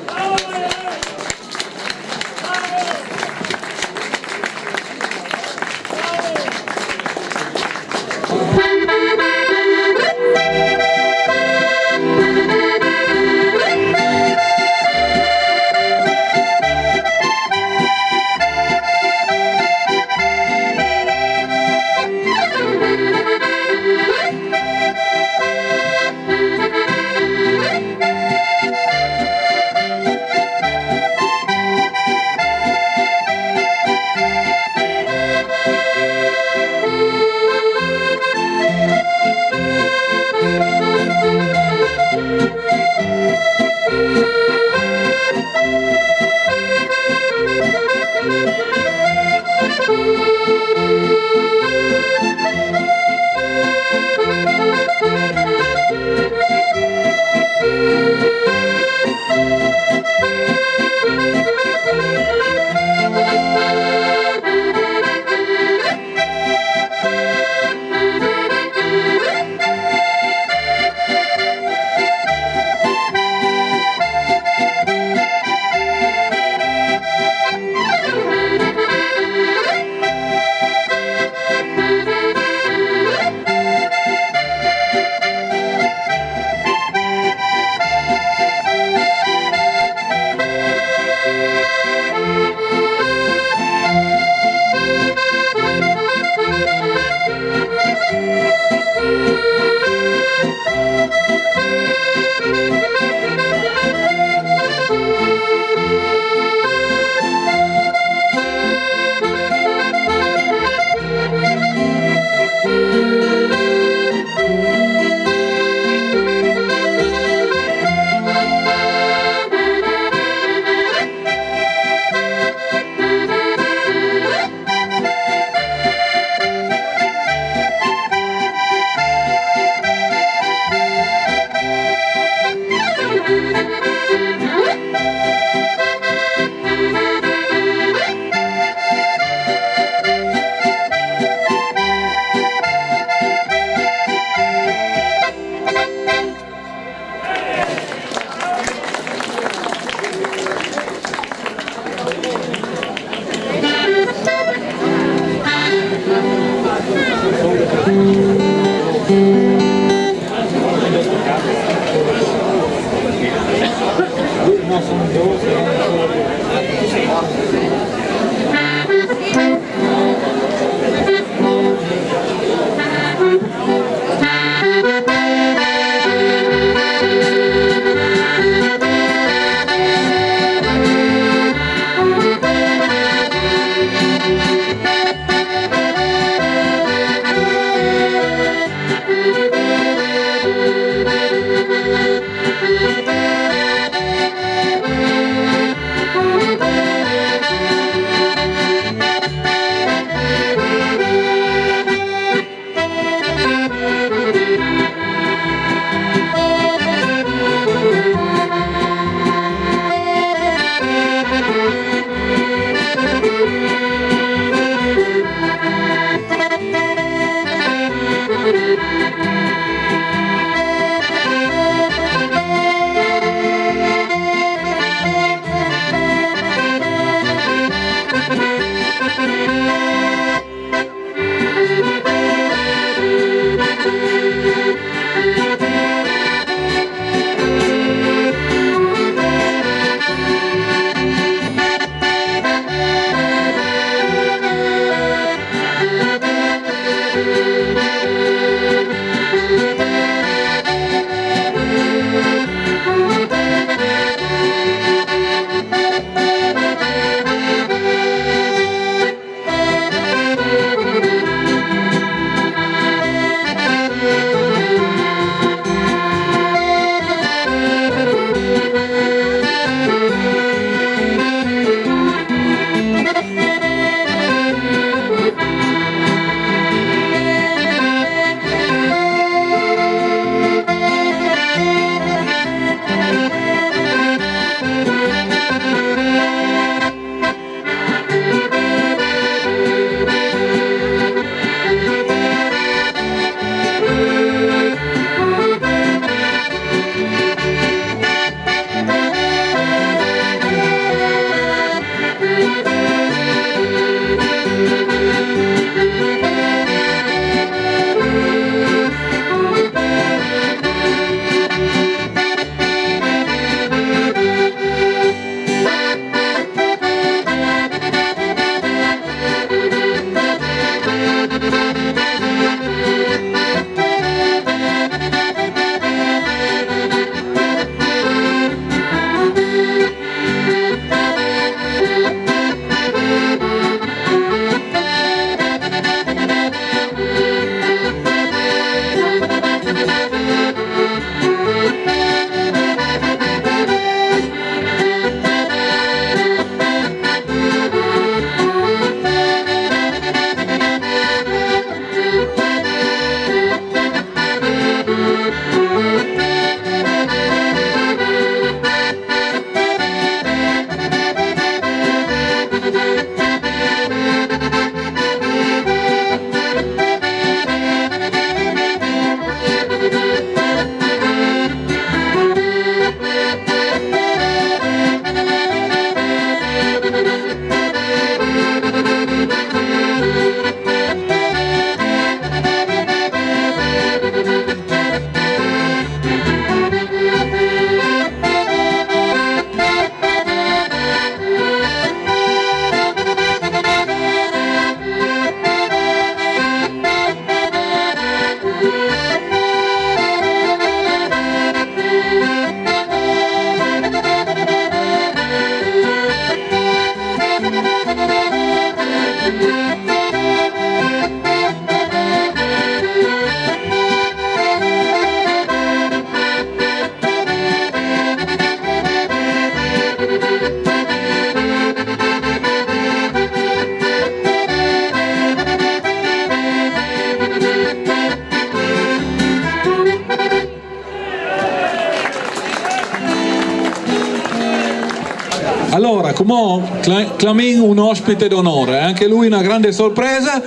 Allora, come cla- clamin un ospite d'onore, anche lui una grande sorpresa,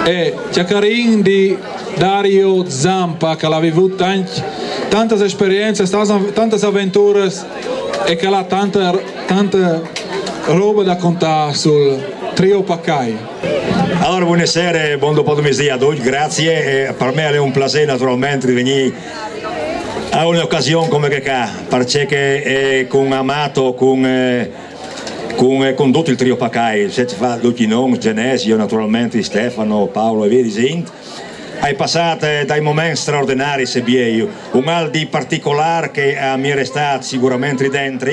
è Ciacarin di Dario Zampa, che l'ha vivuto tanti, tante esperienze, tante, tante avventure e che ha tanta, tanta roba da contare sul trio Pacai. Allora, buonasera, buon dopodomezia a tutti, grazie. Eh, per me è un piacere naturalmente di venire a un'occasione come questa, perché eh, con Amato, con, eh, con, eh, con tutto il trio Pacai, se ci fa Lucinone, Genesio, naturalmente Stefano, Paolo e via dicendo, hai passato eh, dei momenti straordinari, se bien, un al di particolare che eh, mi è restato sicuramente dentro,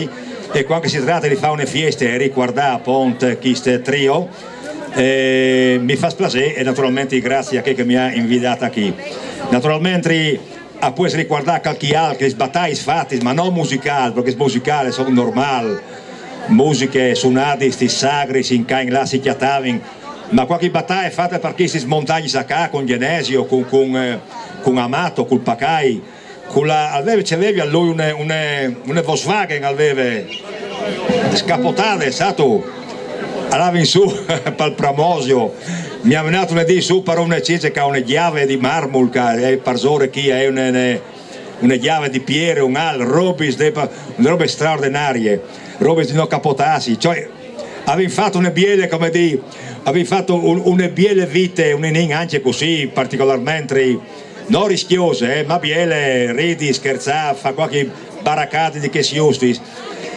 e quando si tratta di fare una festa e riguardare appunto questo trio, eh, mi fa piacere e naturalmente grazie a chi che mi ha invitato qui. Naturalmente a puoi riguardare qualche altro, che sbattai fatti, ma non musicale, perché musicale sono normale, musiche suonate, sti sagri, si incain là, si chiattavin, ma qualche battaglia fatta per questi smontagni sacà con Genesio, con, con, eh, con Amato, col Pacai, con la, aveva, c'aveva lui una, una, una Volkswagen, aveva scapotata, sa tu? Andava in su per il Pramosio, mi ha menato una di su per una cece che ha una chiave di marmo, che è il parsore qui, è una, una, una chiave di piere, un al, robis, una roba straordinaria, robis di non capotarsi, cioè, avevamo fatto una biele, come dire, avevamo fatto un, una biele vite, un inin anche così, particolarmente non rischiose, eh, ma biele, ridi, scherzà, fa qualche baraccata di che si ustis.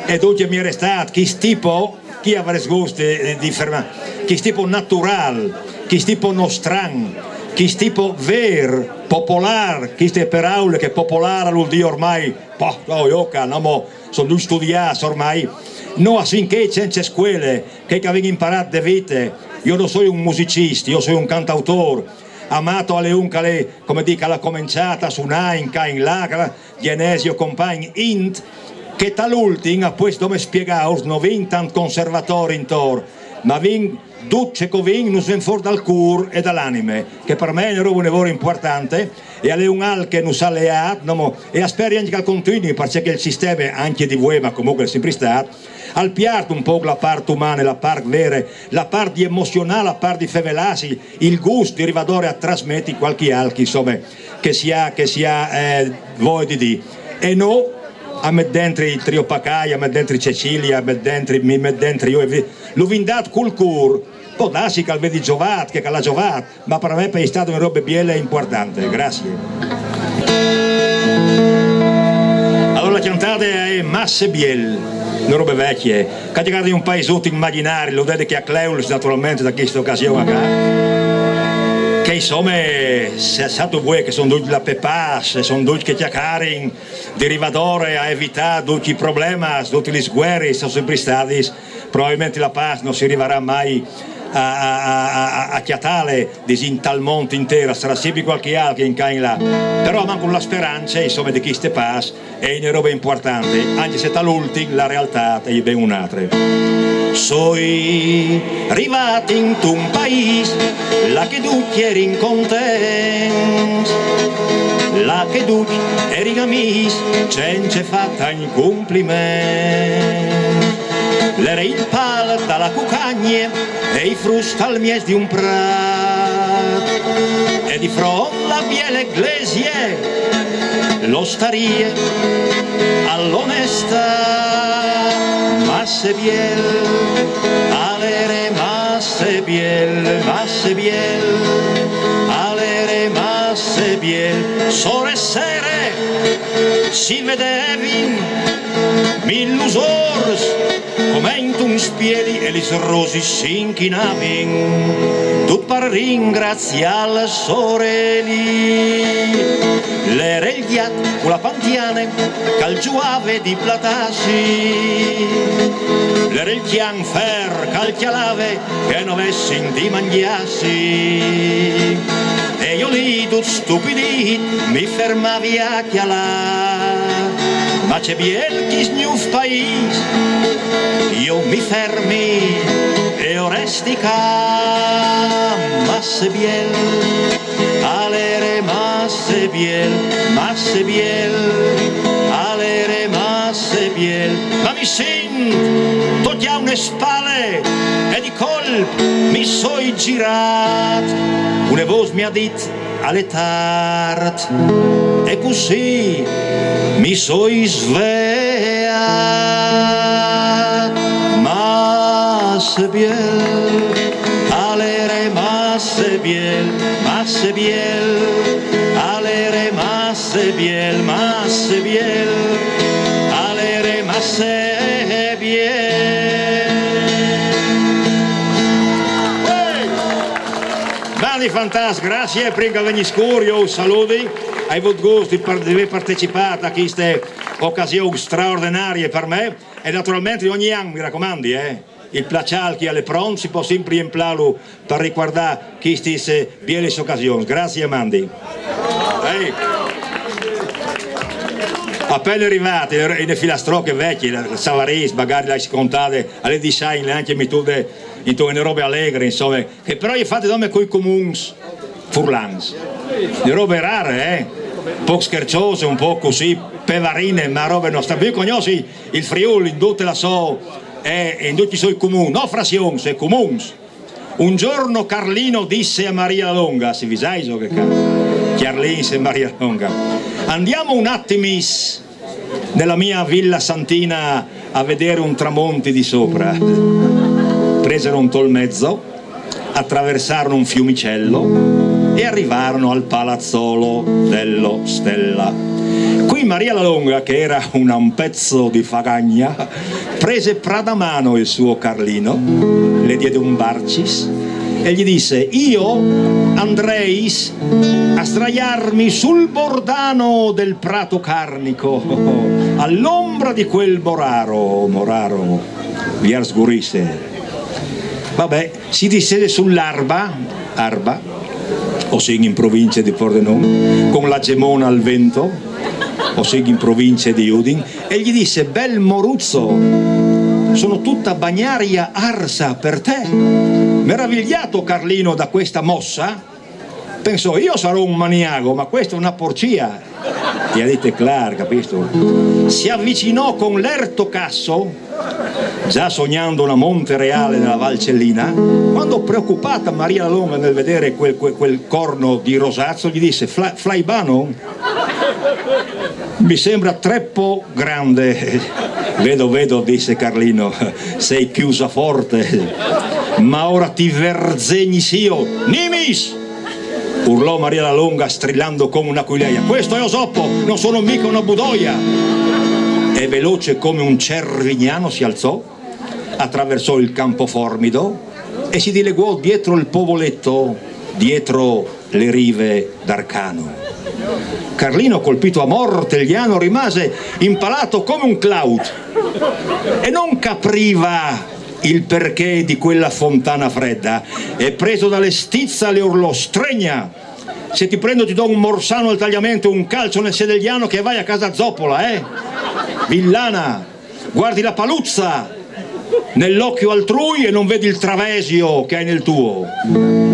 E dunque mi è restato che tipo, chi avrà gusto di, di fermare, che tipo natural, che tipo nostran, che tipo ver, popolare, queste parole che popolare vuol dire ormai, poh, oh, io, no, sono studiati ormai, no, affinché senza scuole, che, che avevamo imparato di vite, io non sono un musicista, io sono un cantautore, Amato alle un che come dico, l'ha cominciata a suonare in ca in là, Genesio compagn int, che tal ultim, a questo mi spiegavo, non vin tant conservatore intor, ma vin duce che vin, non vin fuori dal cur e dall'anime, che per me è una roba, una roba importante, e alle un al che non sa leat, no, e speri anche che continui, perché il sistema anche di voi, ma comunque è sempre stato, al piart un po' la parte umana, la parte vera, la parte di emozionare, la parte di fevelasi, il gusto di rivadore a trasmetti qualche altro, insomma, che sia, che sia eh, voi di dì. E no, a met dentro il trio Pacai, a met dentro Cecilia, a met dentro, mi met dentro io, e vi- lo vindat col cur, può darsi che al vedi giovat, che l'ha giovat, ma per me è stata una roba bella e importante, grazie. Allora la cantata è Masse Biel, una roba vecchia, che ha di un paesotto immaginario, lo dedichi a Cleulus naturalmente da questa occasione qua, che insomma, se è stato voi che sono due la pepas, sono due che chiacchiarin, derivadore a evitare tutti i problemi, tutti gli sguerri, sono sempre stati, probabilmente la pace non si arriverà mai a, a, a, a chiattare disin tal mondo intero, sarà sempre qualche altro che in là. Però manco la speranza, insomma, di queste pace è una roba importante, anche se tal ultimo la realtà è ben un'altra. Soi arrivato in un paese là che tutti eri in contento. Là che ducj erin amîs, cence fâ tagn compliment. L'ere il pal da la cucagne e i fruts tal mieç di un prât. E di front la biele glesie, l'ostarie a l'onesta, masse biel, al ere masse biel, masse biel, al ere masse biel. Sore sere si vedevin mil lusôrs, come intun spieli, e lis rosis s'inchinavin, dut par ringraziâ la soreli. L'ere il gjat cu la pantiane, che al zuave di platâsi. L'ere il cjan fer, che al cjalave, che no vessin di mangjâsi. E jo li, dut stupidît, mi fermavi a cjalâ. Ma ce biel chest gnûf paîs, jo mi fermi e jo resti ca. Masse biel, al ere masse biel, masse biel, al ere masse biel. Ma mi sint tocjâ une spale e di colp mi soi zirât. Une vôs mi à dit: al è tart. E cussì mi soi sveât. Masse biel, al ere masse biel, masse biel, al ere masse biel, masse biel, al ere masse biel. Mandi Fantats, graciis, prin che al vegni scûr, jo us saludi. Ai vût gust di par-, di vê partecipât a cheste ocasion straordenarie par me. E naturalmentri ogni an, mi racomandi, eh, il plaçâl chi al è pront, si pues simpri emplâlu par ricuardâ chestis, eh, bielis ocasions. Graciis, mandi. Ehi. Apene rivât, in, in filastrocje vecje, la, la savarês, magari le ai contade, al è di sai, le ai ancje metude in, in robe alegre, insome, che però e je fate dome coi comuns furlans. Une robe rare, eh? Pôc scherçose, un pôc cussì, pevarine, ma robe noastre. Lu cognossi il Friûl in dute la sô, eh, in ducj i soi comuns, no frazions, e comuns. Un giorno Carlino disse a Maria la Longa, si visaiso che ca-, Cjarlins e Maria Longa: «Andiamo un attimis nella mia villa santina a vedere un tramonti di sopra.» Presero un tolmezzo, attraversarono un fiumicello e arrivarono al palazzolo dello Stella. Qui Maria la Longa, che era una, un pezzo di fagagna, prese pra da mano il suo Carlino, le diede un barcis e gli disse: «Io andrei a sdraiarmi sul bordano del prato carnico, all'ombra di quel moraro, moraro, viers gurisse.» Vabbè, si disede sull'arba, Arba, o sin in provincie di Pordenon, con la gemona al vento, o sin in provincie di Udin, e gli disse: «Bel moruzzo, sono tutta bagnaria arsa per te.» Meravigliato Carlino da questa mossa, pensò: «Io sarò un maniaco, ma questa è una porcia.» E ha detto: «Clar, capistu?» Si avvicinò con lerto casso, già sognando una monte reale nella Valcellina, quando, preoccupata Maria la Longa nel vedere quel, quel, quel corno di rosazzo, gli disse: «Fla-, Flaibano? Mi sembra troppo grande.» «Vedo, vedo», disse Carlino, «sei chiusa forte, ma ora ti verzegnis io.» «Nimis!» urlò Maria la Longa strillando come un'aquileia. «Questo è Osopo, non sono mica una budoia!» E veloce come un cervignano si alzò, attraversò il campo formido e si dileguò dietro il povoletto, dietro le rive d'Arcano. Carlino, colpito a morte, il Ghjano, rimase impalato come un clout e non capiva il perché di quella fontana fredda, e preso dalle stizza le urlò: «Stregna! Se ti prendo ti do un morsano al tagliamento, un calcio nel sede del Ghjano, che vai a casa zoppola, eh? Villana! Guardi la paluzza nell'occhio altrui e non vedi il travesio che hai nel tuo.»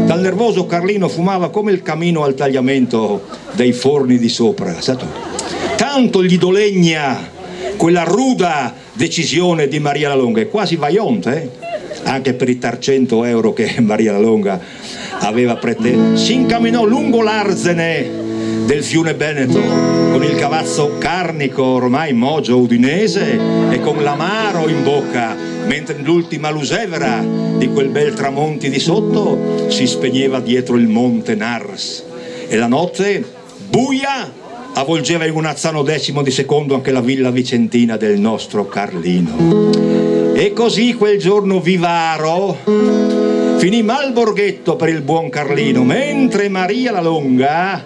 Dal nervoso Carlino fumava come il camino al tagliamento dei forni di sopra, sa tu? Tanto gli dolegna quella ruda decisione di Maria La Longa, è quasi vaionte, eh? Anche per i trecento euro che Maria La Longa aveva preteso. Si incamminò lungo l'arzene del fiume Veneto con il cavazzo Carnico, ormai mogio udinese, e con l'amaro in bocca, mentre l'ultima lusevera di quel bel tramonti di sotto si spegneva dietro il monte Nars. E la notte buia avvolgeva in un azzano decimo di secondo anche la villa vicentina del nostro Carlino. E così quel giorno vivaro finì mal borghetto per il buon Carlino, mentre Maria La Longa,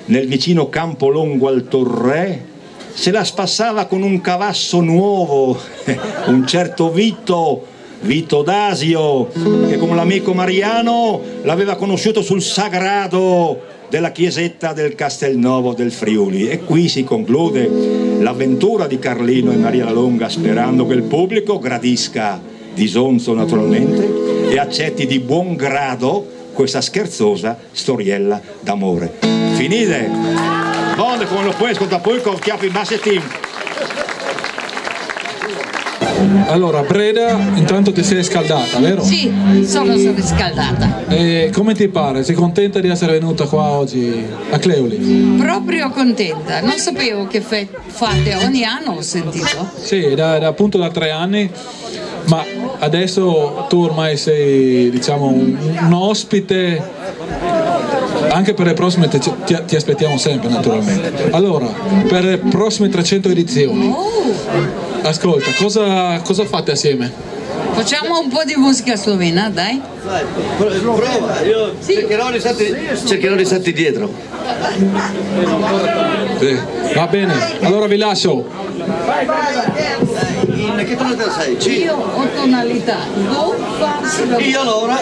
nel vicino campo longo al Torre, se la spassava con un cavasso nuovo, un certo Vito, Vito D'Asio, che con l'amico Mariano l'aveva conosciuto sul sagrado della chiesetta del Castelnovo del Friuli. E qui si conclude l'avventura di Carlino e Maria La Longa, sperando che il pubblico gradisca, di zonzo naturalmente, e accetti di buon grado questa scherzosa storiella d'amore. Finide! Bon, come lo puoi ascoltare poi con chiappi bassi e timp. Allora, Breda, intanto ti sei scaldata, vero? Sì, sono riscaldata. E come ti pare? Sei contenta di essere venuta qua oggi a Cleuli? Proprio contenta, non sapevo che fe- fate, ogni anno ho sentito. Sì, da, da- appunto da tre anni, ma adesso tu ormai sei, diciamo, un, un ospite. Anche per le prossime ti, ti- ti aspettiamo sempre, naturalmente. Allora, per le prossime trecento edizioni, Oh, ascolta, cosa, cosa fate assieme? Facciamo un po' di musica slovena, dai. Dai, pro- prova, io cercherò di starti, cercherò di starti dietro. Sì, va bene, allora vi lascio. In che tonalità sei? C? Io ho tonalità do, fa, si, do. Io allora.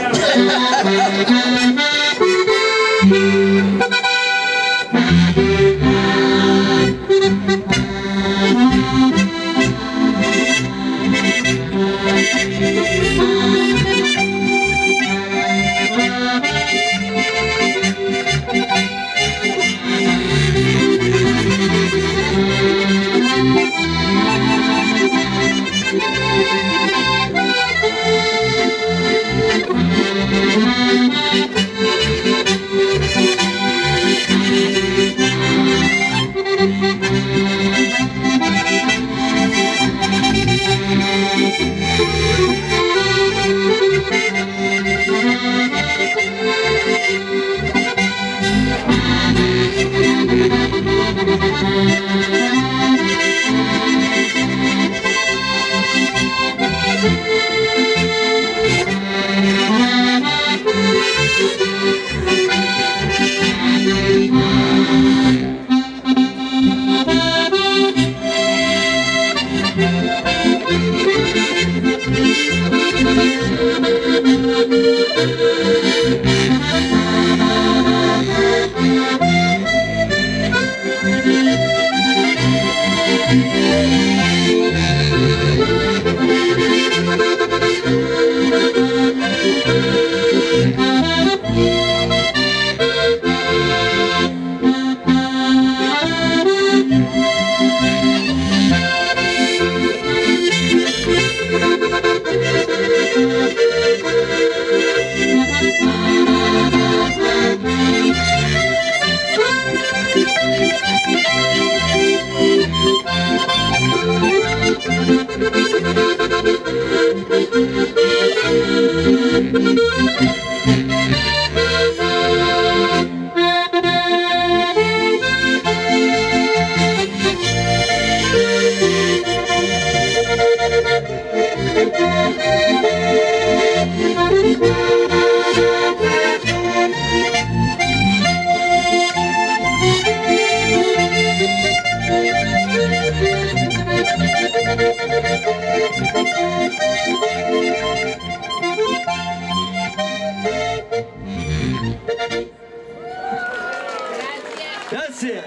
Grazie.